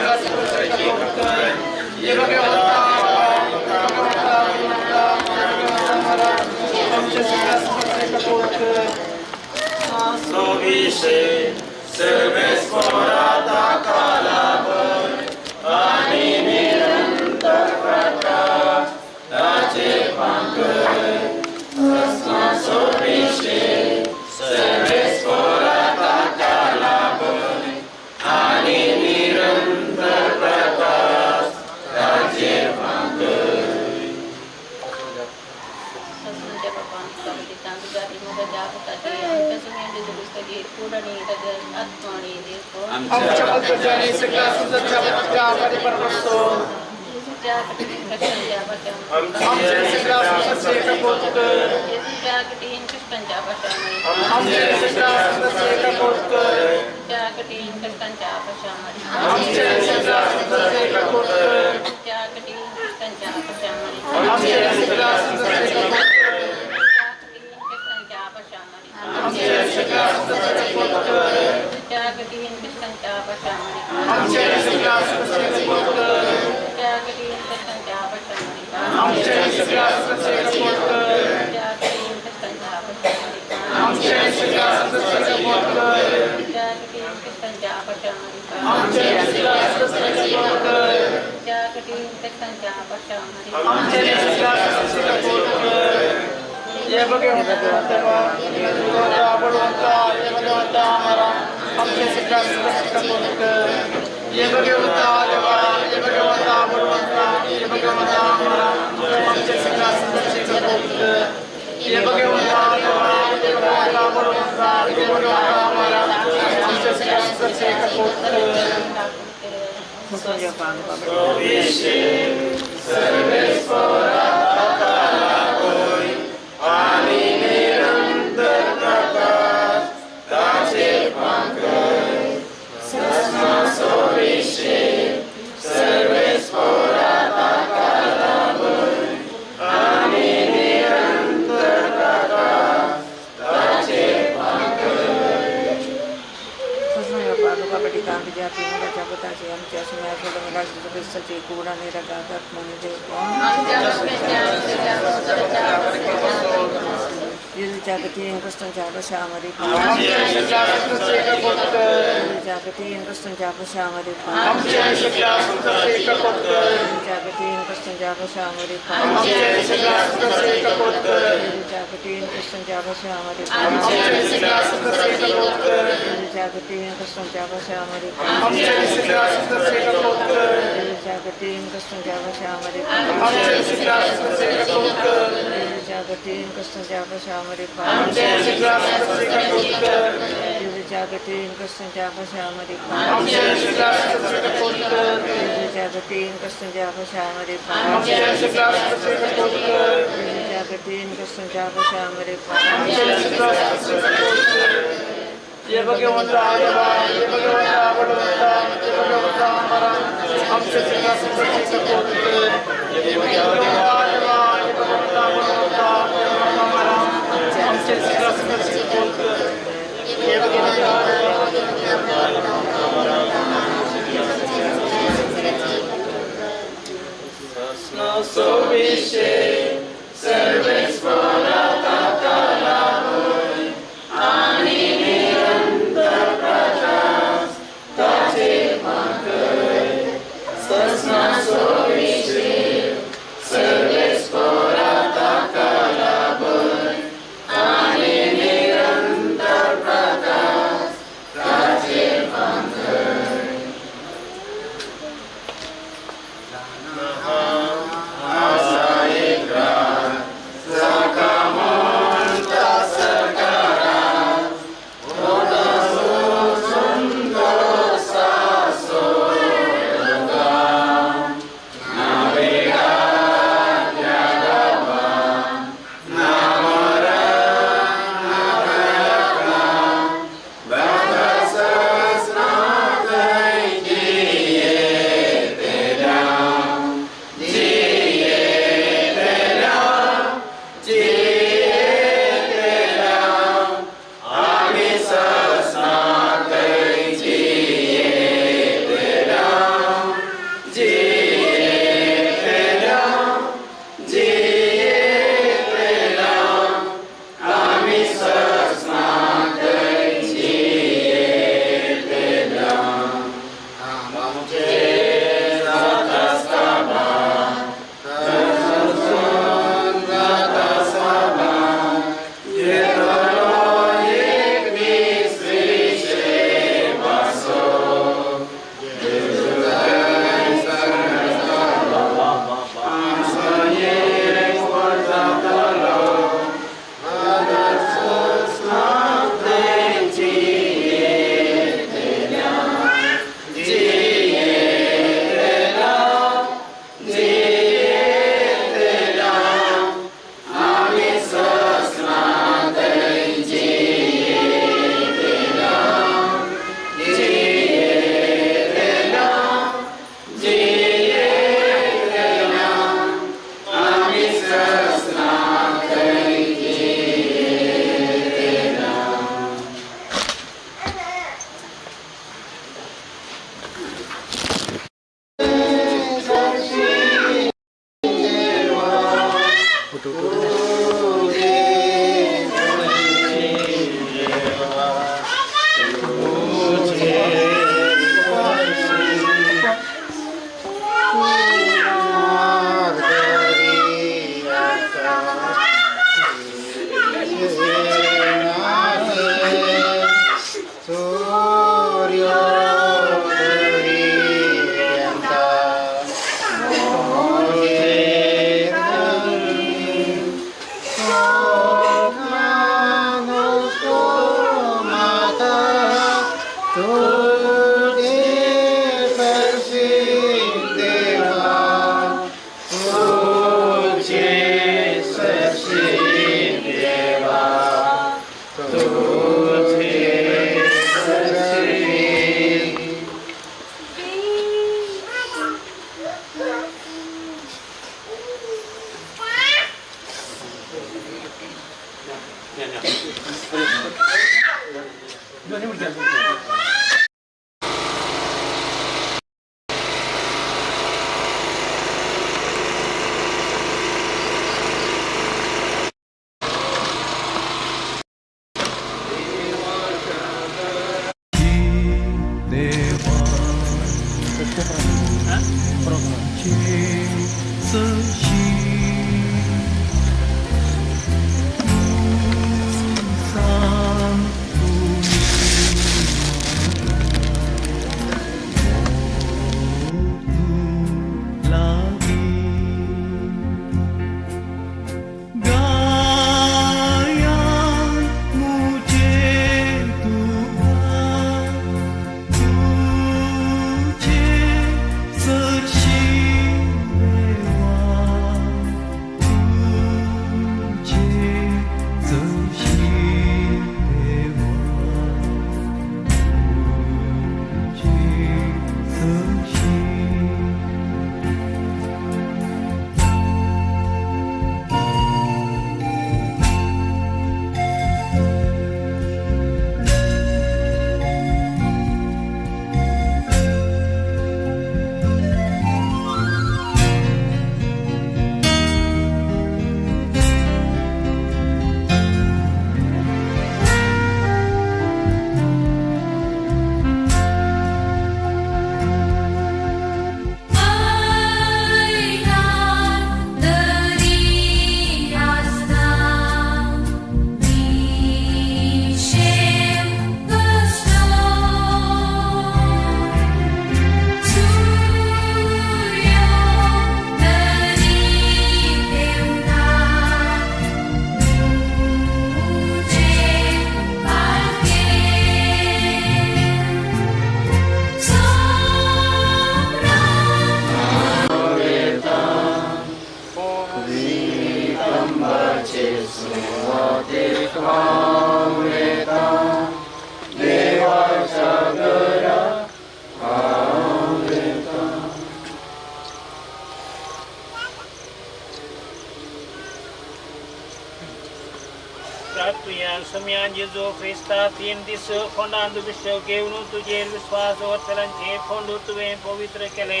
जेजू क्रिस्ता 3 दीस फोंडांत विश्व घेवन तुजेर विस्वास दवरतल्यांचे फोंड तुवें पवित्र केले.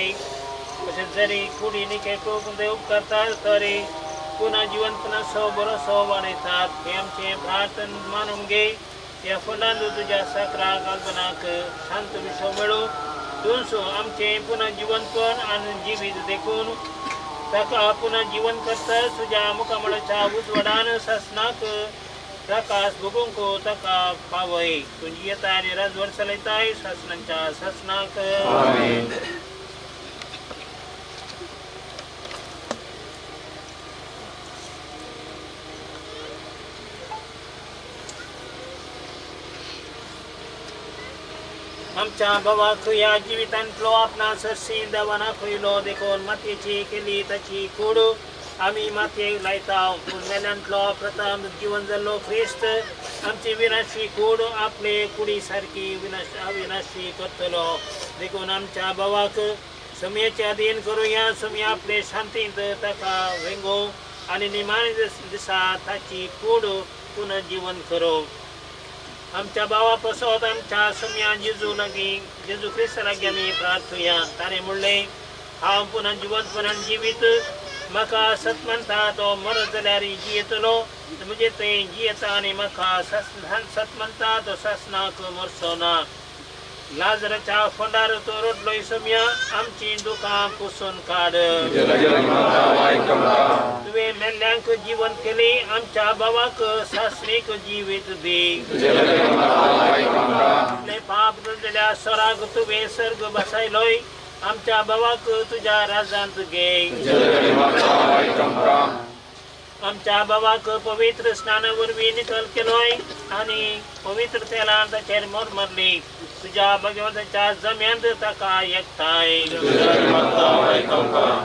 तशें जरी कुडी निकेटूक देव उपकारता तरी पुन्हा जिवंतपणाचो बरोसो वाडयतात. हे आमचें प्रार्थन मानून घे. ह्या फोंडांत तुज्या साकराक आल्बनाक शांत विश्व मेळूं. तूंच आमचें पुन्हा जिवंतपण आनी जिवीत देखून ताका पुन्हा जिवन करता. तुज्या मुखामळाच्या उजवाडान सासणाक प्रकाश भोगूंक ताका पावय. तुजी येता आनी राजवट चलयताय सासणांच्या सासणाक. आमच्या भावाक ह्या जिवितांतलो आपणा सरशी देवाना खयलो देखून मातयेची केली ताची कूड आमी मातयेक लायता. पूण मेल्यांतलो प्रथम जिवन जाल्लो ख्रिस्त आमची विनाशी कूड आपले कुडी सारकी अविनाशी करतलो. देखून आमच्या भावाक समयाचे अधीन करुया. समया आपले शांतींत ताका वेंगो आनी निमाणे दिसा ताची कूड पुनर्जीवन करूं. आमच्या भावा पसत आमच्या समया जेजू लागीं जेजू क्रिस्ता लागीं आमी प्रार्थुया. ताणें म्हणलें, हांव पुनः जिवंतपणान जिवीत, म्हाका सत मानता तो मरत जाल्यार जियेतलो. म्हजे थंय जियेता आनी म्हाका सत मानता तो सासणाक मरचो ना. लाजराच्या फोंडार तो रडलोय समया आमची दुकां पुसून काड. तुवें मेल्ल्यांक जिवन केली, आमच्या भावाक सासणीक जिवीत दी. आपले पाप जाल्ल्या सोराक तुवें सर्ग बसायलोय, आमच्या भावाक तुज्या राजांत घे. आमच्या भावाक पवित्र स्नाना वरवीं निकल केलोय आनी पवित्र तेलान ताचेर मोर मारली. तुज्या भगवंताच्या जम्यांत ताका एकठांय.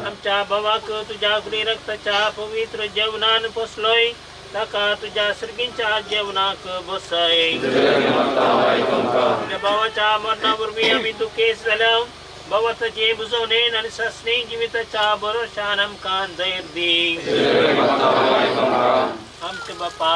आमच्या भावाक तुज्या गुणी रक्ताच्या पवित्र जेवणान पोसलोय, ताका तुज्या सर्गींच्या जेवणाक बसय. तुज्या भावाच्या मरणा वरवीं आमी दुखेस्त जाल्या. बाबा ताचे बुजवणेन आनी सासणी जिविताच्या भरोशान आमकां धैर्य दी. आमच्या बापा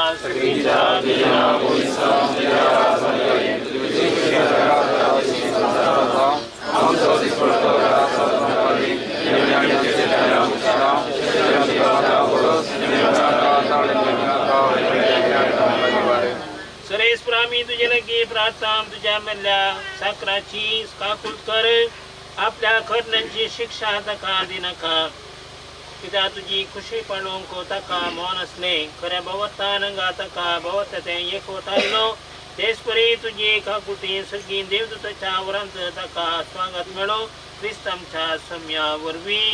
सरेस्वर आमी तुजे लागीं प्रार्थना तुज्या मेल्ल्या साकराची काकूत कर आपल्या करण्यांची शिक्षा ताका दिनाका कित्याक तुजी खुशी पाळोवंक ताका मन आसलें खऱ्या भोवतान हांगा ताका भोवता तें एकवट आयलो तेच परी तुजी काकुती सगळीं देवदूताच्या वरांत ताका स्वागत मेळो क्रिस्त आमच्या सम्या वरवीं.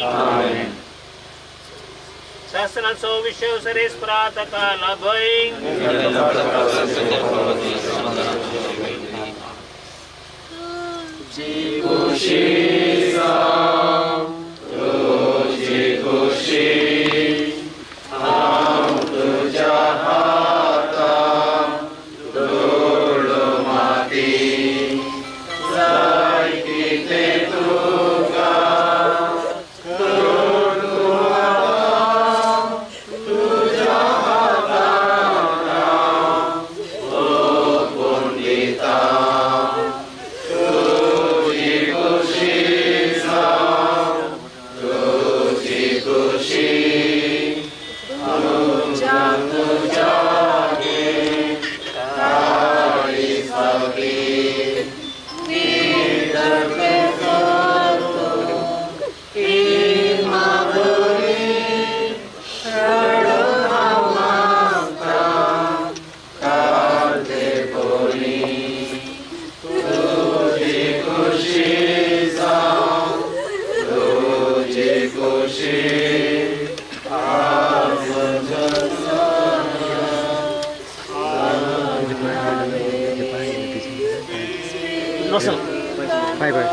शासनाचो विशय सरेस्परा ताका लाभय. तुजी खुशी हांव तुज्या हातान धुळो माती जाय कितें तुका करूं आतां तुज्या हातान ओंपून दिता तुजी खुशी जावं तुजी खुशी तुज्या तुज्या गे काळीसाकी तुजी खुशी जावं तुजी खुशी Bye bye.